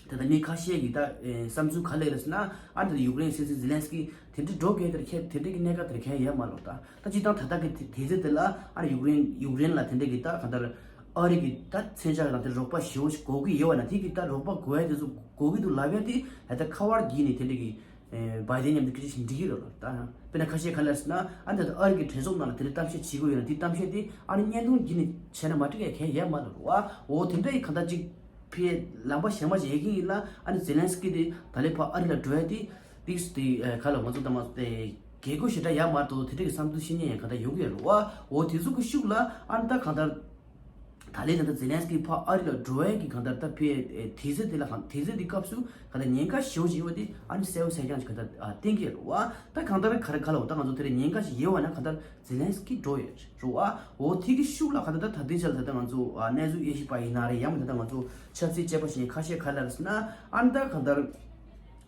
ད་ལྟ་མི་ཁ་ཤས་ཀྱི་ད་ཨེ་བསམ་ཚུལ་ག་ལེར་ཟེར་ན། ཨ་ནི་ད་ལྟ་ཡུཀ་རེན་སྲིད་འཛིན་ཛེ་ལན་སི་ཀི་དེ་འདྲའི་འགྲོ་དགོས་དེར་ཁྱེད་དེ་འདྲའི་གི་གནད་འགག་དེར་ཁྱེད་ཡོད་མ་ལོག་ད་ད་སྤྱིར་བཏང་ད་ལྟ་གི་དེ་དེ་ཚོ་དེ་ལ་ཨ་ནི་ཡུཀ་རེན་ཡུཀ་རེན་ལ་དེ་འདྲའི་གི་ད་གང་ལྟར་ཨ་རི་གི་ད་མཚོན་ཆ་དང་དེ་རོགས་པ་ཞེ་པོ་ཞིག་དགོས་ཀྱི་ཡོད་བ་ན། དེ་གི་ད་རོགས་པ་དགོས་ཡ་དེ་ཚོ་དགོས་ཀྱི་འདུག་ལབ་ཡ་དེ་ད་ལྟ་ཁ་བར་གྱིས་ནས་དེ་འདྲའི་གི་ཨེ་བྷའི་ཏན་མཉམ་དུ་སྐད་ཆ་ཞིག་འགྲིག་གི་རེད་ལ། ད་དཔེར་ན་ཁ་ཤས་ག་ལ་ཟེར་ན། ཨ་ནི་ད་ལྟ་ཨ་རི་གི་གྲོས་ཚོགས་ནང་ལ་དེ་འདྲའི་གཏམ་བཤད་བྱེད་དགོས་ཡོད་ན་དེ་གཏམ་བཤད་དེ་ཨ་ནི་བརྙན་ཐུང་བརྒྱུད་ནས་བྱས་ན་མ་འགྲིག་ཡ་གང་ཡང་ཡོད་མ་རེད་བ། འོ་དེ་འདྲ་ཡི་གང་ལྟར་ཅིག་ཕའི་ལམ་པ་གཞན་པ་ཞིག་ཡོད་ཀྱི་ཡིན་ལ། ཨ་ནི་ཛེ་ལན་སི་ཀི་དེ་ད་ལས་ཕར་ཨ་རི་ལ་འགྲོ་ཡ་དེ་ཏིག་སི་དེ་ཨེ་ག་ལ་ང་ཚོ་ད་མ་དེ་ རྒྱལ་སྒོ་ཞེ་དྲག་ཡག་མ་རེད་དོ། དེ་འདྲ་གི་བསམ་ཚུལ་བཤད་མཁན་ཡང་གང་ལྟར་ཡོང་གི་ཡོད་རེད་བ། འོ་དེ་ཚོ་གི་ཤུགས་ལ་ཨ་ནི་ད་གང་ལྟར་ད་ལན་ད་ལྟ་ཛེ་ལན་སི་ཀི་ཕར་ཨ་རི་ལ་འགྲོ་ཡས་ཀྱི་གང་ལྟར་ད་ཕའི་དུས་ཚོད་དེ་ལ་གང་དུས་ཚོད་དེ་སྐབས་སུ་གང་ལྟར་ཉེན་ཁ་ཞེ་པོ་ཅིག་ཡོད་པ་དེ་ཨ་ནི་གསལ་པོ་གསལ་རྐྱང་ཅིག་གང་ལྟར་ཨ་བསྟན་གྱི་ཡོད་རེད་བ། ད་གང་ལྟར་ག་རེ་ག་ལ་འོ་ད་ང་ཚོ་དེ་ལ་ཉེན་ཁ་ཞིག་ཡོད་པ་ན་གང་ལྟར་ཛེ་ལན་སི་ཀི་འགྲོ་ཡོད་རེད་བ། འོ་དེ་གི་ཤུགས་ལ་གང་ལྟར་ད་དུས་ཚོད་ལ་ད་ལྟ་ང་ཚོ་ཨ་གནས་ཚུལ་དབྱེ་ཞིབ་པ་ཡིན་ན་རེད། ཡང་མིན་ད་ལྟ་ང་ཚོ་ཆབ་སྲིད་དཔྱད་པ་ཞིག་ཡིན་ཁ་ཤས་ག་རེ་ལབ་ཟེར་ན་ཨ་ནི་ད་གང་ལྟར།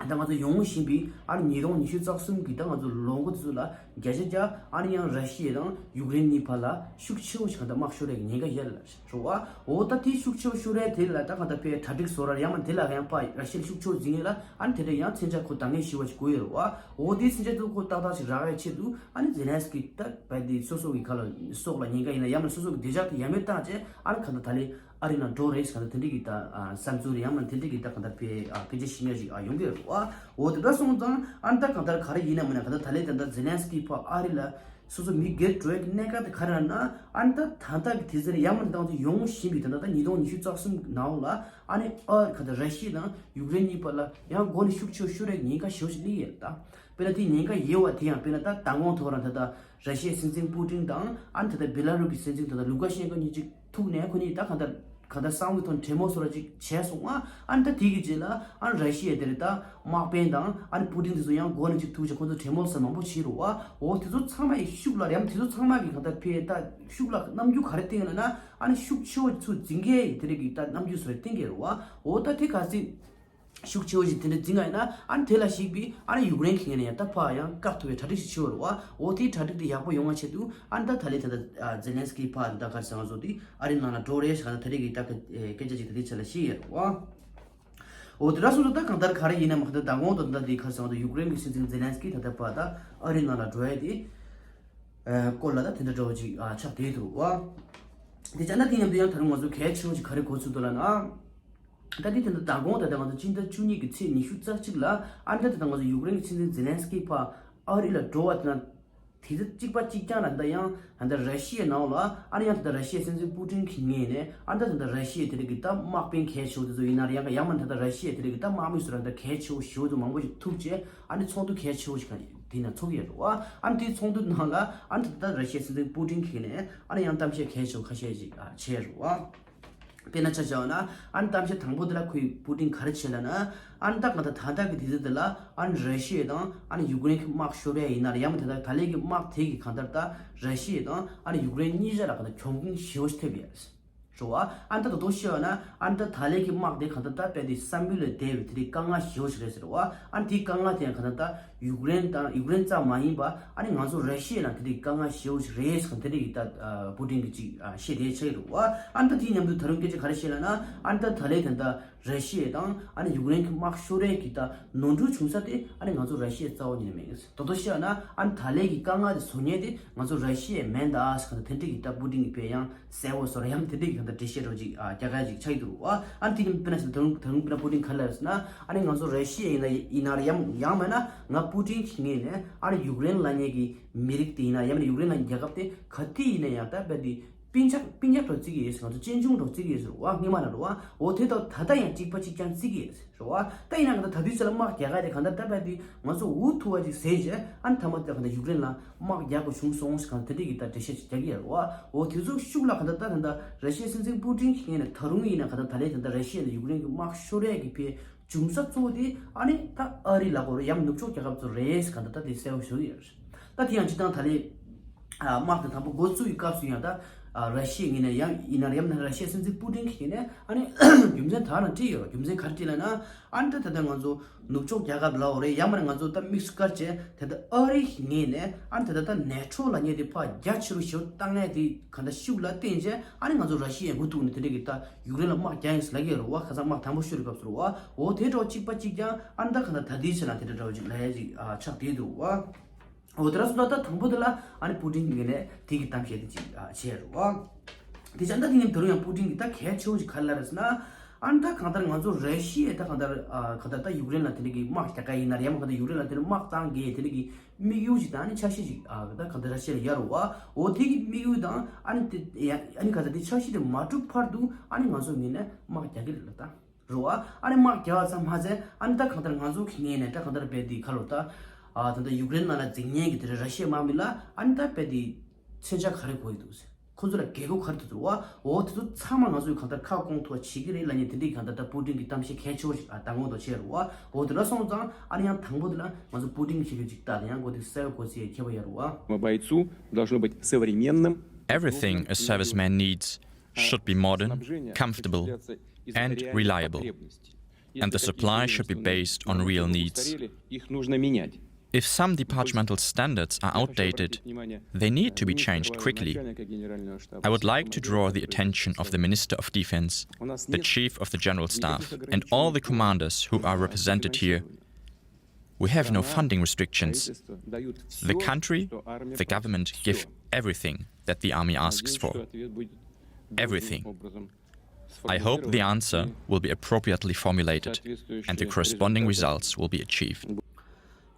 ད་ང་ཚོ་ཡོང་བཞིན་པའི་ཨ་ནི་ཉིས་སྟོང་ཉི་ཤུ་རྩ་གསུམ་གྱི་ད་ང་ཚོ་ལོ་འགོ་དེ་ཚོ་ལ་བརྒྱ་ཆ་བརྒྱ་ཨ་ནི་ཡང་ར་ཤི་ཡ་དང་ཡུཀ་རེན་གཉིས་བར་ལ་ཤུགས་ཆེ་བོ་ཞིག་གང་ལྟར་དམག་ཤོར་ཡག་གི་ཉེན་ཁ་ཡོད་ལ་རེད་བ། འོ་ད་དེ་ཤུགས་ཆེ་བོ་ཤོར་ཡག་དེ་ལ་ད་གང་ལྟར་ཕའི་གྲ་སྒྲིག་བཟོ་ར་ཡང་མ་དེ་ལ་ཡང་ཕ་ར་ཤི་ཡ་ལ་ཤུགས་ཆེ་བོ་འཛིན་ཡག་ལ་ཨ་ནི་དེ་འདྲ་ཡང་མཚོན་ཆ་ཁོ་འདང་ངེས་ཞེ་པོ་ཞིག་དགོས་ཡོད་རེད་བ། འོ་དེ་མཚོན་ཆ་དེ་ཁོ་ཏག་ཏག་ཞིག་རག་ཡག་ཆེད་དུ་ཨ་ནི་ཛེ་ལན་སི་ཀི་ད་ཕའི་དེ་སོ་སོ་གི་ཁ་ལ་སྲོག་ལ་ཉེན་ཁ་ཡིན་ན་ཡང་མིན་སོ་སོ་གི་བདེ་འཇགས་དེ་ཡར་མེད་བཏང་བྱས་ཨ་ནི་གང་ལྟར་ད་ལན། ཨ་རི་ནང་འགྲོ་རེས་གང་ལྟར་དེ་འདྲ་གི་ད་ཨ་བསམ་ཚུལ་རེད། ཡང་མིན་དེ་འདྲ་གི་ད་གང་ལྟར་ཕའི་ཨ་སྐད་ཆ་བཤད་མཁན་ཞིག་ཨ་ཡོང་གི་རེད་བ། འོ་དེ་འདྲ་སོང་ཙང་ཨ་ནི་ད་གང་ལྟར་ག་རེ་ཡིན་ན་མིན་ན་གང་ལྟར་ད་ལན་ད་ལྟ་ཛེ་ལན་སི་ཀི་ཕར་ཨ་རི་ལ་སོ་སོ་མི་སྒེར་འགྲོ་ཡག་གི་གནད་འགག་དེ་ག་རེ་རེད་ན་ཨ་ནི་ད་ད་ལྟ་གི་དུས་ཚོད་ལ་ཡང་མིན་ད་ང་ཚོ་ཡོང་བཞིན་པའི་ད་ལྟ་ད་ཉིས་སྟོང་ཉི་ཤུ་རྩ་གསུམ་ནང་ལ་ཨ་ནི་ཨ་གང་ལྟར་ར་ཤི་ཡ་དང་ཡུཀ་རེན་གཉིས་བར་ལ་ཡང་སྒོ་ནས་ཤུགས་ཆེ་བོ་ཤོར་ཡག་གི་ཉེན་ཁ་ཞེ་པོ་ཞིག་སླེབས་ཡོད་ད། དཔེར་ན་དེ་ཉེན་ཁ་ཡོད་པ་དེ་ཡང་དཔེར་ན་ད་མདང་དགོང་ཐོག་རང་ད་ལྟ་ར་ཤི་ཡའི་སྲིད་འཛིན་པུ་ཏིན་དང་ཨ་ནི་ད་ལྟ་བེ་ལ་རུ་གི་སྲིད་འཛིན་ད་ལྟ་ལུ་ཀ་ཤན་ཀོ་གཉིས་ཅིག་ཐུག་ནས་ཁོ་གཉིས་ད་གང་ལྟར་གང་ལྟར་གསང་བའི་ཐོག་གྲོས་མོལ་བཟོ་འདྲ་ཅིག་བྱས་སོང་ང་། ཨ་ནི་ད་དེ་གི་རྗེས་ལ་ཨ་ནི་ར་ཤི་ཡ་དེ་རེད་ད་དམག་དཔོན་དང་ཨ་ནི་པུ་ཏིན་དེ་ཚོ་ཡང་སྒོ་ནས་ཅིག་ཐུག་བྱས་ཁོ་ཚོ་གྲོས་མོལ་ཟེར་མང་པོ་བྱས་རེད་བ། འོ་དེ་ཚོ་ཚང་མ་ཡི་ཤུགས་ལ་རེམ་དེ་ཚོ་ཚང་མ་གི་གང་ལྟར་ཕའི་ད་ཤུགས་ལ་རྣམ་འགྱུར་ག་རེ་བསྟན་ཡོད་ལབ་ན་ཨ་ནི་ཤུགས་ཆེ་བོ་ཚུར་འཛིན་མཁན་ཡི་དེ་རེད་གི་ད་རྣམ་འགྱུར་བཟོ་རེ་བསྟན་གི་རེད་བ། འོ་ད་དེ་ག་ཚོད། ཤུགས་ཆེ་བོ་ཞིག་དེ་འདྲ་འཛིན་ག་ཡིན་ན་ཨ་ནི་དེ་ལ་གཞིགས་པའི་ཨ་ནི་ཡུཀ་རེན་གྱི་ངོས་ནས་ཡང་ད་ཕར་ཡང་བཀག་ཐུབ་པའི་གྲ་སྒྲིག་ཞིག་བྱེད་དགོས་རེད་བ། འོ་དེའི་གྲ་སྒྲིག་དེ་ཡག་པོ་ཡོང་བ་ཆེད་དུ་ཨ་ནི་ད་ད་ལན་དེ་འདྲ་ཛེ་ལན་སི་ཀི་ཕར་ད་ག་རེ་ཟེར་ང་ཚོ་དེ་ཨ་རི་ནང་ལ་འགྲོ་རེས་ག་ད་དེ་རིགས་ཀྱི་ད་སྐད་ཆ་ཅིག་ད་དེ་ཆ་ལ་ཤེས་ཡོད་རེད་བ། འོ་དེ་འདྲ་སོང་ཙང་ད་གང་ལྟར་ག་རེ་ཡིན་ན་མ་ག་ད་མདང་དགོང་དུ་ད་དེ་ག་རེ་ཟེར་ང་ཚོ་ཡུཀ་རེན་གྱི་སྲིད་འཛིན་ཛེ་ལན་སི་ཀི་ད་ད་ཕར་ད་ཨ་རི་ནང་ལ་འགྲོ་ཡ་དེ་སྐོར་ལ་ད་དེ་འདྲ་འདྲ་བོ་ཅིག་ཆགས་བསྡད་འདུག་བ། དེ་ཅག་ན་དེ་མཉམ་དུ་ཡང་ད་རུང་ང་ཚོ་གལ་ཆེ་བོ་ཅིག་ག་རེ་གོ་ཚུལ་འདུག་ལབ་ན། ད་དེ་དེ་འདྲ་མདང་དགོང་ད་ལྟ་ང་ཚོ་སྤྱི་ཟླ་བཅུ་གཉིས་ཀྱི་ཚེས་ཉི་ཤུ་རྩ་གཅིག་ལ་ཨ་ནི་ད་ལྟ་ང་ཚོ་ཡུཀ་རེན་གྱི་སྲིད་འཛིན་ཛེ་ལན་སི་ཀི་ཕར་ཨ་རི་ལ་འགྲོ་བ་དེ་ན་དེ་ཚོ་གཅིག་པ་གཅིག་རྐྱང་ལ་ད་ཡང་ད་ལྟ་ར་ཤི་ཡའི་ནང་ལ་ཨ་ནི་ཡང་ད་ལྟ་ར་ཤི་ཡའི་སྲིད་འཛིན་པུ་ཏིན་གྱི་ངོས་ནས་ཨ་ནི་ད་ད་ལྟ་ར་ཤི་ཡའི་དེ་རིགས་ཀྱི་ད་དམག་དཔོན་གལ་ཆེ་བོ་དེ་ཚོ་ཡིན་ན་རེད། ཡང་ཡང་མིན་ད་ལྟ་ར་ཤི་ཡའི་དེ་རིགས་ཀྱི་ད་དམག་མི་ཚོ་རང་ད་གལ་ཆེ་བོ་ཞེ་པོ་ཚོ་མང་པོ་ཞིག་ཐུག་རྗེས་ཨ་ནི་ཚོགས་འདུ་གལ་ཆེ་བོ་ཞིག་ག་དེ་ན་ཚོགས་ཡོད་རེད་བ། ཨ་ནི་དེའི་ཚོགས་འདུ་ནང་ལ་ཨ་ནི་ད་ལྟ་ར་ཤི་ཡའི་སྲིད་འཛིན་པུ་ཏིན་གྱི་ངོས་ནས་ཨ་ནི་ཡང་གཏམ་བཤད་གལ་ཆེ་བོ་ཁ་ཤས་ཤིག་བྱས་རེད་བ། དཔེར་ན་ཆ་བཞག་ན་ཨ་ནི་གཏམ་བཤད་དང་པོ་དེ་ལ་ཁོས་པུ་ཏིན་ག་རེ་བྱས་ལབ་ན་ཨ་ནི་ད་གང་ལྟར་ད་ལྟ་གི་དུས་ཚོད་འདི་ལ་ཨ་ནི་ར་ཤི་ཡ་དང་ཨ་ནི་ཡུཀ་རེན་གྱི་དམག་ཤོར་ཡ་ཡིན་ན་རེད། ཡང་མིན་ད་ལྟ་ད་ལན་གྱི་དམག་དེ་གི་གང་ལྟར་ད་ར་ཤི་ཡ་དང་ཨ་ནི་ཡུཀ་རེན་གཉིས་ཆ་ལ་གང་ལྟར་གྱོང་གུན་ཞེ་པོ་ཞིག་ཐེབས་ཡོད་རེད་བ། ཨ་ནི་ད་དོ་དོ་ཤེས་པ་ན་ཨ་ནི་ད་ད་ལན་གྱི་དམག་དེ་གང་ལྟར་ད་དཔེ་དེ་བསམ་ཡུལ་ལས་འདས་པའི་དེ་རིགས་དཀའ་ངལ་ཞེ་པོ་ཞིག་རེད་ཟེར་བ། ཨ་ནི་དེའི་དཀའ་ངལ་དེ་ཡང་གང་ལྟར་ད་ཡུཀ་རེན་དང་ཡུཀ་རེན་ཙམ་མ་ཡིན་པ་ཨ་ནི་ང་ཚོ་ར་ཤི་ཡ་ལ་དེ་རིགས་དཀའ་ངལ་ཞེ་པོ་ཞིག་རེད་ཟེར་དེ་རིགས་ཀྱི་ད་པུ་ཏིན་གྱིས་ཅིག་བཤད་བསྡད་ཆགས་ཀྱི་རེད་བ། ཨ་ནི་ད་དེའི་མཉམ་དུ་ད་རུང་སྐད་ཆ་ག་རེ་བཤད་ལབ་ན་ཨ་ནི་ད་ད་ལན་དེ་ད་ར་ཤི་ཡ་དང་ཨ་ནི་ཡུཀ་རེན་གྱི་དམག་ཤོར་ཡས་ཀྱི་ད་ནོར་འཁྲུལ་བྱུང་ས་དེ་ཨ་ནི་ང་ཚོ་ར་ཤི་ཡའི་རྩ་བ་ཉིད་ནས་མེད། དོ་དོ་ཤེས་ན་ཨ་ནི་ད་ལན་གྱི་དཀའ་ངལ་དེ་བཟོ་མཁན་དེ་ང་ཚོ་ར་ཤི་ཡའི་མིན་ད་ཟེར་ག་དེ་འདྲ་གི་ད་པུ་ཏིན་གྱིས་དཔེ་ཡང་གསལ་པོ་བཟོ་ར་ཡང་དེ་འདྲ་གི་ད་འགྲེལ་བཤད་རོ་ཅིག་རྒྱག་ག་ཅིག་ཆགས་ཀྱི་འདུག་བ། ཨ་ནི་དེ་གི་དཔེར་ན་ཞིག་ད་རུང་ད་རུང་དཔེར་ན་པུ་ཏིན་ག་ལ་ཟེར་ན་ཨ་ནི་ང་ཚོ་ར་ཤི་ཡ་ཡིན་ན་ཡིན་ན་ར་ཡང་ཡང་མེད་ན་ང་པུ་ཏིན་གྱི་ངོས་ནས་ཨ་ནི་ཡུཀ་རེན་ལབ་མཁན་གྱི་མི་རིགས་དེ་ཡིན་ན་ཡང་མེད་ན་ཡུཀ་རེན་ལབ་མཁན་རྒྱལ་ཁབ་དེ་ག་དུས་ཡིན་ན་ཡང་ད་རྦད་དེ་སྤུན་ཀྱག་སྤུན་ཀྱག་འདྲ་བརྩི་གི་ཡོད་ཟེར། ང་ཚོ་གཅེན་གཅུང་འདྲ་བརྩི་གི་ཡོད་ཟེར་བ། སྔོན་མ་ལ་འགྲོ་བ་འོ་དེ་དང་ད་ལྟ་ཡང་གཅིག་པ་གཅིག་རྐྱང་བརྩི་གི་ཡོད་ཟེར་བ། ད་ཡིན་ན་གང་ལྟར་ད་དུས་ཚོད་ལ་དམག་རྒྱག་ག་དེ་གང་ལྟར་ད་རྦད་དེ་ང་ཚོ་འུ་ཐུག་པ་ཅིག་ཟེར་བྱས་ཨ་ནི་མཐའ་མ་དེ་གང་ལྟར་ཡུཀ་རེན་ལ་དམག་རྒྱག་དགོས་བྱུང་སོང་ཟེར་གང་ལྟར་དེ་འདྲ་གི་ད་འགྲེལ་བཤད་ཅིག་རྒྱག་གི་ཡོད་རེད་བ། འོ་དེ་ཚོ་ཤུགས་ལ་གང་ལྟར་ད་ད་ལྟ་ར་ཤི་ཡའི་སྲིད་འཛིན་པུ་ཏིན་གྱི་ངོས་ནས་ད་རུང་ཡིན་ན་གང་ལྟར་ད་ལན་ད་ལྟ་ར་ཤི་ཡ་ནས་ཡུཀ་རེན་གྱི་དམག་ཤོར་ཡས་ཀྱི་ཕའི་འབྱུང་ས་གཙོ་བོ་དེ་ཨ་ནི་ད་ཨ་རི་ལ་གོ་རེད་ཡང་ནུབ་ཕྱོགས་རྒྱལ་ཁབ་ཚོ་རེད་གང་ལྟར་ད་དེ་གསལ་པོ་ཞུ་གི་ཡོད་རེད། ད་དེ་ཡང་སྤྱིར་བཏང་ད་ལན་དམག་དེ་དང་པོ་འགོ་བཙུགས་ཡི་སྐབས་སུ་ཡང་ད་ར་ཤི་ཡའི་ངོས་ནས་ཡང་ཡིན་ན་རེད་ཡང་ན་ར་ཤི་ཡའི་སྲིད་འཛིན་པུ་ཏིན་གྱི་ངོས་ནས་ཨ་ནི་རྒྱུ་མཚན་དག་ན་བྲིས་ཡོད་རེད། རྒྱུ་མཚན་ག་རེ་བྲིས་ལབ་ན་ཨ་ནི་ད་ད་ལྟ་ང་ཚོ་ནུབ་ཕྱོགས་རྒྱལ་ཁབ་ལ་འོ་རེད་ཡང་མ་རེད་ང་ཚོ་ད་དམིགས་སུ་བཀར་བྱས་ད་ལྟ་ཨ་རི་གི་ངོས་ནས་ཨ་ནི་ད་ད་ད་ནེ་ཊོ་ལབ་མཁན་དེ་ཕར་རྒྱ་ཆེ་རུ་ཞེ་པོ་བཏང་མཁན་དེ་གང་ལྟར་ཤུགས་ལ་བརྟེན་བྱས་ཨ་ནི་ང་ཚོ་ར་ཤི་ཡའི་འུ་ཐུག་ནས་དེ་འདྲ་གི་ད་ཡུཀ་རེན་ལ་དམག་རྒྱག་ཡིན་ཟེར་ལབ་ཀྱི་ཡོད་རེད་བ། ཁ་སང་དམག་དང་པོ་ཤོར་བའི་སྐབས་སུ་རེད་བ། འོ་དེ་འདྲ་བོ་གཅིག་པ་གཅིག་རྐྱང་ཨ་ནི་ད་གང་ལྟར་ད་ལྟའི་ཆ་ལ་དེ་འདྲ་འདྲ་བོ་ཅིག་ལབ་ཡ་ཅིག་ཨ་ཆགས་བསྡད་འདུག་བ། འོ་དེ་འདྲ་སོང་ཙང་ད་དང་པོ་དེ་ལ་ཨ་ནི་པུ་ཏིན་གྱི་ངོས་ནས་དེ་གི་གཏམ་བཤད་དེ་ཅིག་ཨ་བྱས་རེད་བ། དེ་ཅང་ད་དེ་ནས་ད་རུང་ཡང་པུ་ཏིན་གྱིས་ད་གལ་ཆེ་བོ་ཞིག་ག་རེ་ལབ་རེད་ཟེར་ན། ཨ་ནི་ད་གང་ལྟར་ང་ཚོ་ར་ཤི་ཡས་ད་གང་ལྟར་ཨ་གང་ལྟར་ད་ཡུཀ་རེན་ལ་དེ་འདྲ་གི་དམག་རྒྱག་ག་ཡིན་ན་རེད་ཡང་མ་གང་ལྟར་ཡུཀ་རེན་ལ་དེ་འདྲ་དམག་བཏང་གི་དེ་འདྲ་གི་དམིགས་ཡུལ་ཞིག་དང་ཨ་ནི་འཆར་གཞི་ཞིག་ཨ་ད་གང་ལྟར་ར་ཤི་ཡ་ལ་ཡོད་རེད་བ། འོ་དེ་གི་དམིགས་ཡུལ་དང་ཨ་ནི་དེ་ཡ་ཨ་ནི་གང་ལྟར་དེ་འཆར་གཞི་དེ་མ་གྲུབ་བར་དུ་ཨ་ནི་ང་ཚོ་ངོས་ནས་དམག་རྒྱག་གི་རེད་ལ་ད། རེད་བ། ཨ་ནི་དམག་རྒྱག་པ་ཙམ་མ་ཟད་ཨ་ནི་ད་གང་ལྟར་ང་ཚོ་གི་ངོས་ནས་ད་གང་ལྟར་རྦད་དེ་ག་ལབ་ད། ཨ་ད་ལྟ་ཡུཀ་རེན་ནང་ལ་འཛིང་མཁན་གྱི་དེ་རེད་ར་ཤི་ཡའི་དམག་མི་ལ་ཨ་ནི་ད་དཔེ་དེ་མཚོན་ཆ་ག་རེ་དགོས་ཡོད་འདུག་ཟེར། ཁོ་ཚོ་ལ་རྒྱལ་སྒོ་ག་རེ་ཐོབ་འདུག་བ། འོ་དེ་ཚོ་ཚང་མ་ང་ཚོས་གང་ལྟར་ཁ་སྐོང་ཐུབ་པ་བྱེད་ཀྱི་རེད་ལབ་མཁན་དེ་འདྲའི་གང་ལྟར་ད་པུ་ཏིན་གྱི་གཏམ་བཤད་གལ་ཆེ་བོ་ཞིག་ཨ་མདང་དགོང་དུ་བྱས་རེད་བ། འོ་དེ་འདྲ་སོང་ཙང་ཨ་ནི་ཡང་དང་པོ་དེ་ལ་ང་ཚོ་པུ་ཏིན་གྱི་ཞིབ་འཇུག་ཅིག་ལྟ་དང་ཡང་སྒོ་དེ་གསལ་བོ་གོ་ཚེ་ཁྱད་པར་ཡོད་རེད་བ། Бойцу должно быть современным, Everything a serviceman needs should be modern, comfortable, and reliable. And the supply should be based on real needs. If some departmental standards are outdated, they need to be changed quickly. I would like to draw the attention of the Minister of Defense, the Chief of the General Staff, and all the commanders who are represented here. We have no funding restrictions. The country, the government give everything that the army asks for. Everything. I hope the answer will be appropriately formulated and the corresponding results will be achieved.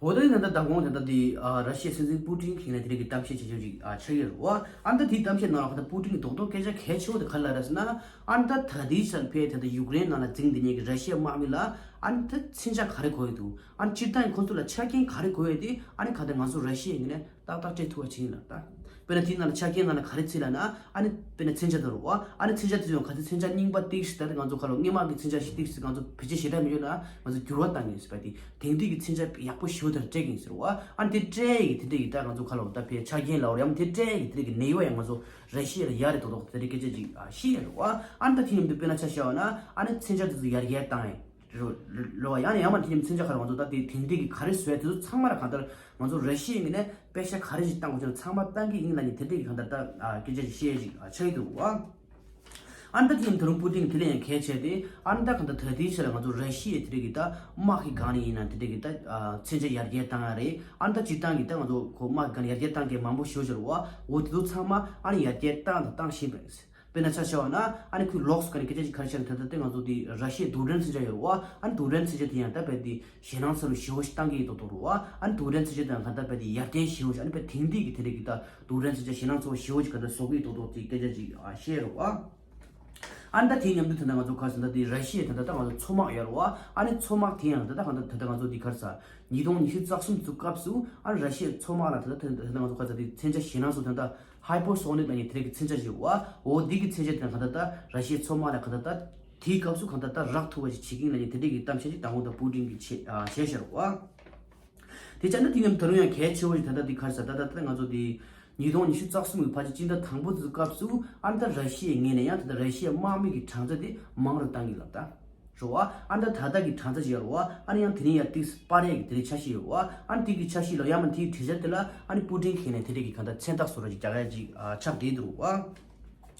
འོ་ད་ནི་ད་ལྟ་མདང་དགོང་ད་ལྟ་དེ་ཨ་ར་ཤི་ཡའི་སྲིད་འཛིན་པུ་ཏིན་གྱིས་ནས་དེ་རིགས་ཀྱི་གཏམ་བཤད་བྱེད་ཆོག་ཅིག་ཨ་ཆགས་ཡོད་རེད་བ། ཨ་ནི་ད་དེའི་གཏམ་བཤད་ནང་ལ་ད་ལྟ་པུ་ཏིན་གྱི་རྡོག་རྡོག་སྐད་ཆ་གལ་ཆེ་བོ་དེ་ག་རེ་ལབ་རེད་ཟེར་ན། ཨ་ནི་ད་ད་ལྟའི་ཆར་ཕེ་ད་ལྟ་ཡུཀ་རེན་ནང་ལ་འཛིང་བསྡད་མཁན་གྱི་ར་ཤི་ཡའི་དམག་མི་ལ་ཨ་ནི་ད་མཚོན་ཆ་ག་རེ་དགོས་ཡོད་འདུག་ཨ་ནི་སྤྱིར་བཏང་ཁོ་ཚོ་ལ་ཆ་རྐྱེན་ག་རེ་དགོས་ཡོད་དེ་ཨ་ནི་ག་ད་ང་ཚོ་ར་ཤི་ཡའི་ངོས་ནས་ཏག་ཏག་སྤྲད་ཐུབ་པ་བྱེད་ཡིན་ལབ་ད། དཔེར་ན་དེའི་ནང་ལ་ཆ་རྐྱེན་ནང་ལ་ག་རེ་ཚུད་ལབ་ན། ཨ་ནི་དཔེར་ན་མཚོན་ཆ་དེ་རེད་བ། ཨ་ནི་མཚོན་ཆ་དེ་ཚོ་ག་ཚོད་མཚོན་ཆ་རྙིང་པ་ཏིག་ཙམ་ད་ང་ཚོ་ཁ་ལོ་སྔོན་མ་གི་མཚོན་ཆ་ཞིག་ཏིག་ཙམ་ང་ཚོ་བེད་སྤྱོད་ཞེ་དྲག་མི་ཡོད་ན་ང་ཚོ་འགྱུར་བ་བཏང་གི་ཡིན་ཟེར་བ་དེ་དེང་དུས་ཀྱི་མཚོན་ཆ་ཡག་པོ་ཞེ་པོ་དེ་སྤྲད་ཀྱི་ཡིན་ཟེར་བ། ཨ་ནི་དེ་སྤྲད་ཡི་དེ་འདྲ་ཡི་ད་ང་ཚོ་ཁ་ལོ་ད་ཕའི་ཆ་རྐྱེན་ལ་བར་ཡང་དེ་སྤྲད་ཡི་དེ་འདྲ་གི་ནད་གཡོག་ཡང་ང་ཚོ་ར་ཤི་ཡ་ལ་ཡ་རེད་དོ་དོ་དེ་འདྲ་སྐད་ཆ་ཅིག་ཤེས་ཡ་རེད་བ། ཨ་ནི་ད་དེ་མཉམ་དུ་དཔེར་ན་ཆ་བཞག་པ་ན་ཨ་ནི་མཚོན་ཆ་དེ་ཚོ་ཡར་རྒྱས་བཏང་ཡི། རོ་ལོ་ཡང་ནས་ཡང་མ་དེ་མཚོན་ཆ་ག་རེ་ང་ཚོ་ད་དེ་དེང་དུས་ཀྱི་ག་རེ་བཟོས་དེ་ཚོ་ཚང་མ་ལ་གང་ལྟར་ང་ཚོ་ར་ཤི་ཡའི་ངོས་ནས་པེ་ཤ་ག་རེ་ཞིག་བཏང་དགོས་ཀྱང་ཚང་མ་བཏང་གི་ཡིན་ལབ་ནས་དེ་འདྲས་ཀྱི་གང་ལྟར་ད་སྐད་ཆ་ཞིག་བཤད་ཡ་ཞིག་ཆགས་ཀྱི་འདུག་བ། ཨ་ནི་ད་དེ་ཡིན་ད་རུང་པུ་ཏིན་དེ་ལས་ཡང་གལ་ཆེ་སྟེ་ཨ་ནི་ད་གང་ལྟར་ད་ལྟའི་ཆ་ལ་ང་ཚོ་ར་ཤི་ཡའི་དེ་འདྲས་ཀྱི་ད་དམག་གི་སྒང་ནས་ཡིན་ན་དེ་འདྲས་ཀྱི་ད་མཚོན་ཆ་ཡར་རྒྱས་བཏང་ཡ་རེད། ཨ་ནི་ད་སྤྱིར་བཏང་གི་ད་ང་ཚོ་ཁོ་དམག་གི་སྒང་ནས་ཡར་རྒྱས་བཏང་མཁན་མང་པོ་ཞེ་པོ་ཅིག་རེད་བ། འོ་དེ་ཚོ་ཚང་མ་ཨ་ནི་ཡར་རྒྱས་བཏང་དང་བཏང་བཞིན་པ་རེད། དཔེར་ན་ཆ་བཞག་པ་ན་ཨ་ནི་ཁོའི་ལོགས་སུ་ག་ནས་སྐད་ཆ་ཞིག་ག་རེ་བཤད་ན་ད་ལྟ་དེ་ང་ཚོ་དེ་ར་ཤི་ཡའི་རྡུལ་ཕྲན་མཚོན་ཆ་ཡོད་རེད་བ། ཨ་ནི་རྡུལ་ཕྲན་མཚོན་ཆ་དེ་ཡང་ད་དཔེ་དེ་ཞེད་སྣང་ཚ་བོ་ཞེ་པོ་ཞིག་བཏང་གི་ཡོད་མདོག་མདོག་རེད་བ། ཨ་ནི་རྡུལ་ཕྲན་མཚོན་ཆ་དེ་ཡང་ག་ད་དཔེ་དེ་ཡར་ཐོན་ཞེ་པོ་ཞིག་ཨ་ནི་དཔེ་དེང་དུས་ཀྱི་དེ་རིགས་ཀྱི་ད་རྡུལ་ཕྲན་མཚོན་ཆ་ཞེད་སྣང་ཚ་བོ་ཞེ་པོ་ཞིག་ག་ད་བཟོ་གི་ཡོད་མདོག་མདོག་དེ་སྐད་ཆ་ཅིག་ཨ་བཤད་རེད་བ། ཨ་ནི་ད་དེའི་མཉམ་དུ་ད་ལྟ་ང་ཚོ་ག་རེ་ཟེར་ན་ད་དེ་ར་ཤི་ཡའི་ད་ལྟ་ད་ང་ཚོ་མཚོ་དམག་ཡོད་རེད་བ། ཨ་ནི་མཚོ་དམག་དེ་ཡང་ད་ལྟ་ག་ད་ད་ལྟ་ང་ཚོ་དེ་ག་རེ་ཟེར་ཉིས་སྟོང་ཉི་ཤུ་རྩ་གསུམ་དུས་སྐབས་སུ་ཨ་ནི་ར་ཤི་ཡའི་མཚོ་དམག་ལ་ད་ལྟ་ད་ལྟ་ང་ཚོ་ག་རེ་ཟེར་དེ་མཚོན་ཆ་ཞེད་སྣང་ཚ་བོ་ད་ལྟ། Hypersonic ལབ་མཁན་དེ་རིགས་ཀྱི་མཚོན་ཆ་ཞིག་ཡོད་བ། འོ་འདི་གི་མཚོན་ཆ་དེ་གང་ལྟར་ད་ར་ཤི་ཡའི་མཚོ་དམག་ལ་གང་ལྟར་ད་དེའི་སྐབས་སུ་གང་ལྟར་ད་རག་ཐུབ་པ་ཞིག་བྱེད་ཀྱི་ཡིན་ལབ་མཁན་དེ་འདྲས་ཀྱི་གཏམ་བཤད་ཅིག་དང་པོ་ད་པུ་ཏིན་གྱིས་བྱས་ཨ་བྱས་ཤར་བ། དེ་བྱས་ན་དེ་མཉམ་ད་རུང་ཡང་གལ་ཆེ་བོ་ཞིག་ད་ལྟ་འདི་ག་རེ་ཟེར་ད་ལྟ་ད་ང་ཚོ་དེ་ཉིས་སྟོང་ཉི་ཤུ་རྩ་གསུམ་གྱི་ཕལ་ཆེར་སྤྱི་ཟླ་དང་པོ་དེ་སྐབས་སུ་ཨ་ནི་ད་ར་ཤི་ཡའི་ངོས་ནས་ཡང་ད་ལྟ་ར་ཤི་ཡའི་དམག་མི་གི་གྲངས་ཚད་དེ་མང་རུ་བཏང་གི་ལབ་ད། རེད་བ། ཨ་ནི་ད་ད་ལྟ་གི་གྲངས་ཚད་ཅིག་ཡོད་རེད་བ། ཨ་ནི་ཡང་དེ་ནས་ཡང་ཏིག་སྤར་ཡས་ཀྱི་དེ་རིགས་འཆར་གཞི་ཡོད་རེད་བ། ཨ་ནི་དེ་གི་འཆར་གཞི་ལ་ཡང་མ་དེའི་གྲོས་འཆར་དེ་ལ་ཨ་ནི་པུ་ཏིན་གྱིས་ནས་དེ་རིགས་ཀྱི་གང་ལྟར་མཚན་རྟགས་བཟོ་འདྲ་ཅིག་རྒྱག་ཡ་ཅིག་ཨ་ཆགས་བསྡད་འདུག་རེད་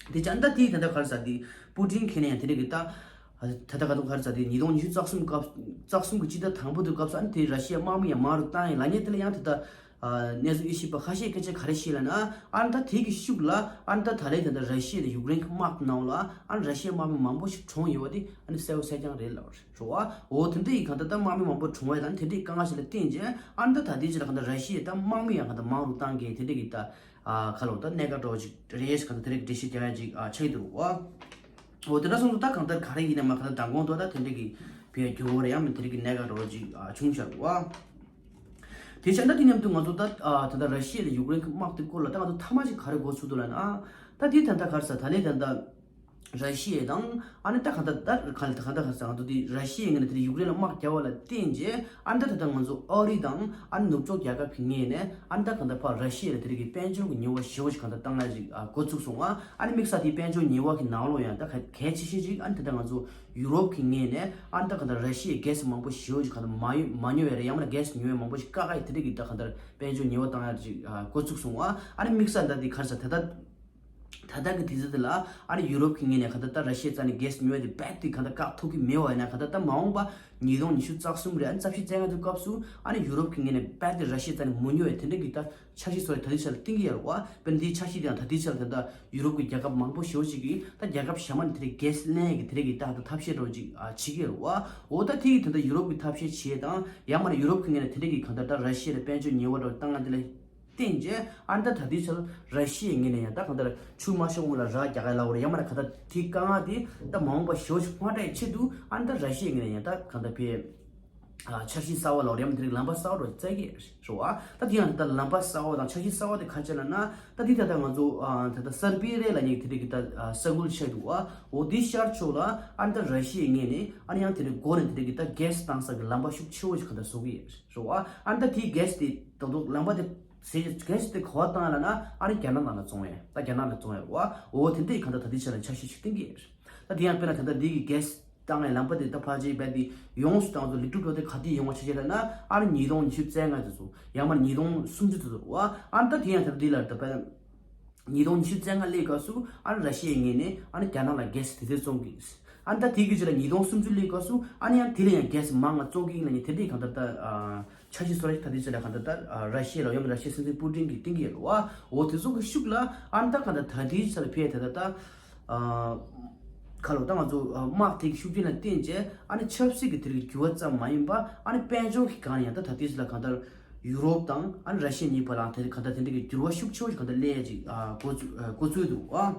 བ། དེ་ཅང་ད་དེའི་ད་ལྟ་ག་རེ་ཟེར་དེ་པུ་ཏིན་གྱིས་ནས་ཡང་དེ་རིགས་ཀྱི་ད་ད་ལྟ་ག་དུས་ག་རེ་ཟེར་དེ་ཉིས་སྟོང་ཉི་ཤུ་རྩ་གསུམ་སྐབས་རྩ་གསུམ་གྱི་སྤྱི་ཟླ་དང་པོ་དེ་སྐབས་སུ་ཨ་ནི་དེ་ར་ཤི་ཡའི་དམག་མི་ཡང་མང་རུ་བཏང་ཡིན་ལབ་མཁན་དེ་ལ་ཡང་ད་ལྟ། ཨ་གནས་ཚུལ་དབྱེ་ཞིབ་པ་ཁ་ཤས་སྐད་ཆ་ག་རེ་བཤད་ལབ་ན། ཨ་ནི་ད་དེ་གི་ཤུགས་ལ་ཨ་ནི་ད་ད་ལན་ད་ལྟ་ར་ཤི་ཡ་དང་ཡུཀ་རེན་གྱི་དམག་ནང་ལ་ཨ་ནི་ར་ཤི་ཡའི་དམག་མི་མང་པོ་ཞིག་གྲོངས་ཡོད་པ་དེ་ཨ་ནི་གསལ་པོ་གསལ་རྐྱང་རེད་ལབ་རེད་བ། འོ་དེ་འདྲ་ཡི་གང་ལྟར་ད་དམག་མི་མང་པོ་གྲོངས་པ་དང་དེ་འདྲའི་དཀའ་ངལ་ཞིག་ལ་བརྟེན་རྗེས་ཨ་ནི་ད་ད་ལྟའི་ཆ་ལ་གང་ལྟར་ར་ཤི་ཡའི་ད་དམག་མི་ཡང་གང་ལྟར་མང་རུ་བཏང་གི་དེ་འདྲ་གི་ད་ཨ་ཁ་ལོ་ད་གནད་འགག་འདྲ་བོ་ཅིག་རེད་ཞེས་གང་ལྟར་དེ་འདྲ་གི་འགྲེལ་བཤད་རྒྱག་ཡ་ཅིག་ཨ་ཆགས་ཀྱི་འདུག་བ། འོ་དེ་འདྲ་སོང་ཙང་ད་གང་ལྟར་ག་རེ་ཡིན་ན་མ་གང་ལྟར་མདང་དགོང་དུ་ད་དེ་འདྲ་གི་བའི་འགྱུར་བ་རེད་ཡང་མིན་དེ་རིགས་ཀྱི་གནད་འགག་འདྲ་བོ་ཅིག་ཨ་བྱུང་བཞག་འདུག་བ། དེ་བྱས་ན་དེ་མཉམ་དུ་ང་ཚོ་ད་ཨ་ད་ལྟ་ར་ཤི་ཡ་དང་ཡུཀ་རེན་གྱི་དམག་དེ་སྐོར་ལ་ད་ང་ཚོ་མཐའ་མ་ཅིག་ག་རེ་གོ་ཚུགས་འདུག་ལབ་ན། ད་དེ་ད་ལྟ་ག་རེ་ཟེར་ད་ལས་ད་ལྟ་ར་ཤི་ཡ་དང་ཨ་ནི་ད་ག་ད་ད་ག་ད་ག་ད་ག་ཟེར་ང་ཚོ་དེ་ར་ཤི་ཡའི་ངོས་ནས་དེ་ཡུཀ་རེན་ལ་དམག་རྒྱག་པ་ལ་བརྟེན་རྗེས་ཨ་ནི་ད་ད་ད་ང་ཚོ་ཨ་རི་དང་ཨ་ནི་ནུབ་ཕྱོགས་རྒྱལ་ཁབ་ཀྱི་ངོས་ནས་ཨ་ནི་ད་ག་ད་ཕར་ར་ཤི་ཡ་ལ་དེ་རིགས་ཀྱི་དཔལ་འབྱོར་གྱི་ཉེས་པ་ཞེ་པོ་ཞིག་ག་ད་བཏང་ཡ་ཅིག་ཨ་འགོ་ཚུགས་སོང་ང་། ཨ་ནི་དམིགས་བསལ་དེ་དཔལ་འབྱོར་ཉེས་པ་གི་ནང་ལོགས་ཡང་ད་ག་གལ་ཆེ་ཤོས་ཅིག་ཨ་ནི་ད་ད་ང་ཚོ་ཡུ་རོབ་ཀྱི་ངོས་ནས་ཨ་ནི་ད་ག་ད་ར་ཤི་ཡའི་གྷེ་སི་མང་པོ་ཞེ་པོ་ཅིག་ག་ད་མ་ཡོད་མ་ཉོ་བའི་རེད་ཡང་མིན་ན་གྷེ་སི་ཉོ་བའི་མང་པོ་ཞིག་བཀག་ཡ་དེ་རིགས་ཀྱི་ད་ག་ད་དཔལ་འབྱོར་ཉེས་པ་བཏང་ཡ་ཅིག་ཨ་འགོ་ཚུགས་སོང་ང་། ཨ་ནི་དམིགས་བསལ་ད་དེ་ག་རེ་ཟེར་ད་ད། ད་ལྟ་གི་དུས་ཚོད་འདི་ལ་ཨ་ནི་ཡུ་རོབ་ཀྱི་ངོས་ནས་ག་ད་ལྟ་ར་ཤི་ཡའི་རྩ་ནས་གྷེ་སི་ཉོ་ཡ་དེ་རྦད་དེ་ག་ད་བཀག་ཐུབ་ཀྱི་མེད་པ་ཡིན་ན་ག་ད་ལྟ་མ་འོངས་པ་ཉིས་སྟོང་ཉི་ཤུ་རྩ་གསུམ་རེད། ཨ་ནི་རྩ་བཞི་རྩ་ལྔ་དུས་སྐབས་སུ་ཨ་ནི་ཡུ་རོབ་ཀྱི་ངོས་ནས་རྦད་དེ་ར་ཤི་ཡའི་རྩ་ནས་མི་ཉོ་ཡ་དེ་འདྲ་གི་ད་འཆར་གཞི་བཟོ་ཡ་ད་ལྟའི་ཆ་ལ་བཏིང་གི་ཡོད་རེད་བ། དཔེར་ན་འདིའི་འཆར་གཞི་དེ་ཡང་ད་ལྟའི་ཆ་ལ་ད་ལྟ་ཡུ་རོབ་ཀྱི་རྒྱལ་ཁབ་མང་པོ་ཞེ་པོ་ཅིག་གིས་ད་རྒྱལ་ཁབ་གཞན་མ་ནས་དེ་འདྲའི་གྷེ་སི་ལེན་ཡ་གི་དེ་འདྲ་གི་ད་ད་ཐབས་ཤེས་འདྲ་བོ་ཅིག་ཨ་བྱེད་ཀྱི་ཡོད་རེད་བ། འོ་ད་དེ་གི་ད་ལྟ་ཡུ་རོབ་ཀྱི་ཐབས་ཤེས་བྱེད་དང་ཡང་མིན་ན་ཡུ་རོབ་ཀྱི་ངོས་ནས་དེ་འདྲ་གི་གང་ལྟར་ད་ར་ཤི་ཡ་ལ་དཔལ་འབྱོར་ཉེས་པ་འདྲ་བོ་བཏང་ཡ་དེ་ལ། བརྟེན་རྗེས་ཨ་ནི་ད་ད་ལྟའི་ཆར་ར་ཤི་ཡའི་ངོས་ནས་ཡང་ད་གང་ལྟར་ཆུ་མ་ཤོང་སྔོན་ལ་ར་རྒྱག་ག་ལབ་པ་རེད་ཡང་མིན་ན་གང་ལྟར་དེའི་དཀའ་ངལ་དེ་ད་མ་འོངས་པ་ཞེ་པོ་ཞིག་མ་འཕྲད་ཆེད་དུ་ཨ་ནི་ད་ར་ཤི་ཡའི་ངོས་ནས་ཡང་ད་གང་ལྟར་ཕའི་ ཨ་འཆར་གཞི་གསར་བ་ལ་ཡང་དེ་རིང་ལམ་པ་གསར་བ་རུ་བཙལ་གྱི་རེད་བ། ད་དེ་ཡང་ད་ལམ་པ་གསར་བ་དང་འཆར་གཞི་གསར་བ་དེ་ག་རེ་ལབ་ན། ད་དེ་ད་ལྟ་ང་ཚོ་ཨ་ད་ལྟ་སར་པི་རེ་ལབ་མཁན་དེ་རིང་གི་ད་ཨ་ས་ཁུལ་ཆགས་འདུག་བ། འོ་དེ་ཤར་ཕྱོགས་ལ་ཨ་ནི་ད་ར་ཤི་ཡའི་ངོས་ནས་ཨ་ནི་ཡང་དེ་རིང་འགོ་ནས་དེ་རིང་གི་ད་གྷེ་སི་བཏང་ས་གི་ལམ་པ་ཤུགས་ཆེ་བོ་ཞིག་ག་ད་བཟོ་གི་རེད་བ། ཨ་ནི་ད་དེའི་གྷེ་སི་དེ་ད་དུང་ལམ་པ་དེ་ཟེར་གྷེ་སི་དེ་ག་པར་བཏང་ལབ་ན་ཨ་ནི་རྒྱ་ནག་ནང་ལ་བཙོང་ཡས། ད་རྒྱ་ནག་ལ་བཙོང་ཡས་རེད་བ། འོ་དེ་འདྲ་ཡི་ག་ད་ད་དེ་ཆ་ལ་འཆར་གཞི་ཞིག་བཏིང་གི་རེད། ད་དེ་ཡང་དཔེར་ན་ད་ལྟ་འདི་གི་གྷེ་སི་བཏང་ནས་ལམ་པ་དེ་ད་ཕལ་ཆེར་རྦད་དེ་ཡོངས་སུ་བཏང་ཚོ་ལེགས་གྲུབ་འགྲོ་དེ་ག་དུས་ཡོང་བ་ཆ་བཞག་ན་ཨ་ནི་ཉིས་སྟོང་ཉི་ཤུ་རྩ་ལྔ་དེ་ཚོ་ཡང་མ་ཉིས་སྟོང་སུམ་ཅུ་དེ་ཚོ་རེད་བ། ཨ་ནི་ད་དེ་ཡང་ད་ལྟ་འདི་ལ་ད་དཔེར་ན་ཉིས་སྟོང་ཉི་ཤུ་རྩ་ལྔ་སླེབས་སྐབས་སུ་ཨ་ནི་ར་ཤི་ཡའི་ངོས་ནས་ཨ་ནི་རྒྱ་ནག་ལ་གྷེ་སི་དེ་ཚོ་བཙོང་གི། ཨ་ནི་ད་དེ་གི་རྗེས་ལ་ཉིས་སྟོང་སུམ་ཅུ་སླེབས་སྐབས་སུ་ཨ་ནི་ཡང་དེ་ལས་ཡང་གྷེ་སི་མང་ང་བཙོང་གི་ཡིན་ལབ་ནས་དེ་འདྲའི་གང་ལྟར་ད་འཆར་གཞི་བཟོ་ར་ཞིག་ད་དེ་ཚོ་ལ་གང་ལྟར་ད་ར་ཤི་ཡ་ལ་ཡོད་ར་ཤི་ཡའི་སྲིད་འཛིན་པུ་ཏིན་གྱིས་བཏིང་གི་ཡོད་རེད་བ། འོ་དེ་ཚོ་གི་ཤུགས་ལ་ཨ་ནི་ད་གང་ལྟར་ད་དེའི་ཆ་ལ་ཕེ་ད་ད་ད། ཁ་ལོ་ད་ང་ཚོ་དམག་དེ་གི་ཤུགས་རྐྱེན་ལ་བརྟེན་བྱས་ཨ་ནི་ཆབ་སྲིད་ཀྱི་དེ་རིགས་འགྱུར་བ་ཙམ་མ་ཡིན་པ་ཨ་ནི་དཔལ་འབྱོར་གྱི་སྒང་ཡང་ད་ད་ལྟའི་ཆ་ལ་གང་ལྟར་ཡུ་རོབ་དང་ཨ་ནི་ར་ཤི་ཡ་གཉིས་བར་ལ་དེ་གང་ལྟར་དེ་འདྲ་གི་འགྱུར་བ་ཤུགས་ཆེ་བོ་ཞིག་གང་ལྟར་སླེབས་ཡ་ཅིག་གོ་ཚུལ་གོ་ཚུལ་འདུག་ཨ།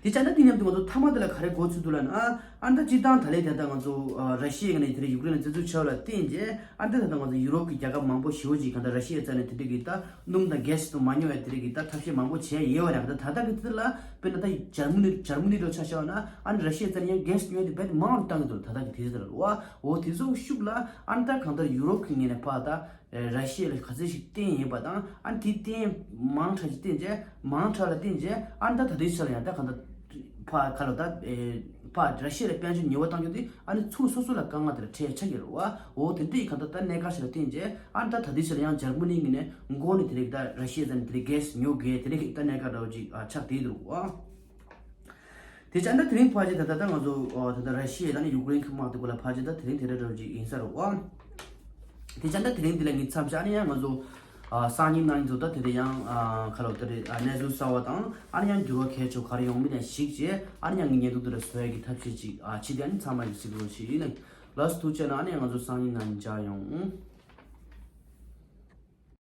དེ་བྱས་ན་དེ་མཉམ་དུ་ང་ཚོ་མཐའ་མ་དེ་ལ་ག་རེ་གོ་ཚུལ་འདུག་ལབ་ན་ཨ་ནི་ད་སྤྱིར་བཏང་ད་ལས་དེ་ད་ང་ཚོ་ར་ཤི་ཡ་ནས་དེ་རིང་ཡུ་ཀེ་རེན་ལ་བཙན་འཛུལ་བྱས་པ་ལ་བརྟེན་བྱས་ཨ་ནི་ད་ད་ང་ཚོ་ཡུ་རོབ་ཀྱི་རྒྱལ་ཁབ་མང་པོ་ཞེ་བོ་ཅིག་གང་ལྟར་ར་ཤི་ཡའི་རྩ་ནས་དེ་འདྲ་གི་ད་སྣུམ་དང་གྷེ་སི་དང་མ་ཉོ་ཡ་དེ་རིགས་ཀྱི་ད་ཐབས་ཤེས་མང་པོ་བྱས་ཡོད་པ་རེད། ད་ད་ལྟ་གི་དེ་ལ་དཔེར་ན་ད་འཇར་མ་ནི་འཇར་མ་ནི་ལོ་ཆ་བཞག་ན་ཨ་ནི་ར་ཤི་ཡའི་རྩ་ནས་ཡང་གྷེ་སི་ཉོ་ཡ་དེ་རྦད་དེ་མང་རུ་བཏང་གི་འདུག་ད་ལྟ་གི་དེ་ལ་རེད་བ། འོ་དེ་ཚོ་ཤུགས་ལ་ཨ་ནི་ད་གང་ལྟར་ཡུ་རོབ་ཀྱི་ངོས་ནས་ཕར་ད་ར་ཤི་ཡ་ལ་ག་ཚོད་ཞིག་བརྟེན་ཡོད་པ་དང་ཨ་ནི་དེ་བརྟེན་མང་དྲགས་ཤིག་བརྟེན་རྗེས་མང་དྲགས་ལ་བརྟེན་རྗེས་ཨ་ནི་ད་ད་ལྟའི་ཆ་ལ་ཡང་ད་གང་ལྟར་ཕར་ག་ལ་ད་ཕར་ར་ཤི་ཡ་ལ་དཔལ་འབྱོར་ཉེས་པ་བཏང་རྒྱུ་དེ། ཨ་ནི་ཚུར་སོ་སོ་ལ་དཀའ་ངལ་དེ་འདྲ་འཕྲད་ཆགས་ཀྱི་རེད་བ། འོ་དེ་འདྲ་ཡི་གང་ལྟར་ད་གནད་འགག་ཞིག་ལ་བརྟེན་རྗེས་ཨ་ནི་ད་ད་ལྟའི་ཆར་ཡང་འཇར་མ་ནི་ངོས་ནས་མགོ་ནས་དེ་རིང་ད་ར་ཤི་ཡའི་རྩ་ནས་དེ་རིང་གྷེ་སི་ཉོ་དགོས་དེ་རིང་གི་ད་གནད་འགག་འདྲ་བོ་ཅིག་ཨ་ཆགས་བསྡད་འདུག་བ། དེ་བྱས་ན་དེ་རིང་ཕལ་ཆེར་ད་ལྟ་ད་ང་ཚོ་ཨ་ད་ལྟ་ར་ཤི་ཡ་དང་ནི་ཡུ་ཀེ་རེན་གྱི་དམག་དེ་སྐོར་ལ་ཕལ་ཆེར་ད་དེ་རིང་དེ་འདྲ་འདྲ་བོ་ཅིག་ཡིན་ས་རེད་བ། དེ་བྱས་ན་དེ་རིང་འདི་ལ་ངས་མཚམས་བཞག་ནས་ཡང་ང་ཚོ་ཨ་སང་ཉིན་གནངས་ཉིན་ཚོ་ད་དེ་རིང་ཡང་ཨ་ཁ་ལོ་དེ་རིང་ཨ་གནས་ཚུལ་གསར་བ་དང་ཨ་ནི་ཡང་འགྱུར་བ་གལ་ཆེ་བ་ག་རེ་ཡོང་མིན་ཡང་གཟིགས་རྗེས་ཨ་ནི་ཡང་ངས་བརྙན་ཐུང་འདི་འདྲ་བཟོ་ཡ་གི་ཐབས་ཤེས་ཅིག་ཨ་བྱེད་དེ་ཨ་ནི་ཚང་མ་ལ་གཟིགས་རོགས་བྱེད་ཡིན། ལགས་སོ་ཐུགས་རྗེ་གནང་། ཨ་ནི་ང་ཚོ་སང་ཉིན་ནང་མཇལ་ཡོང་།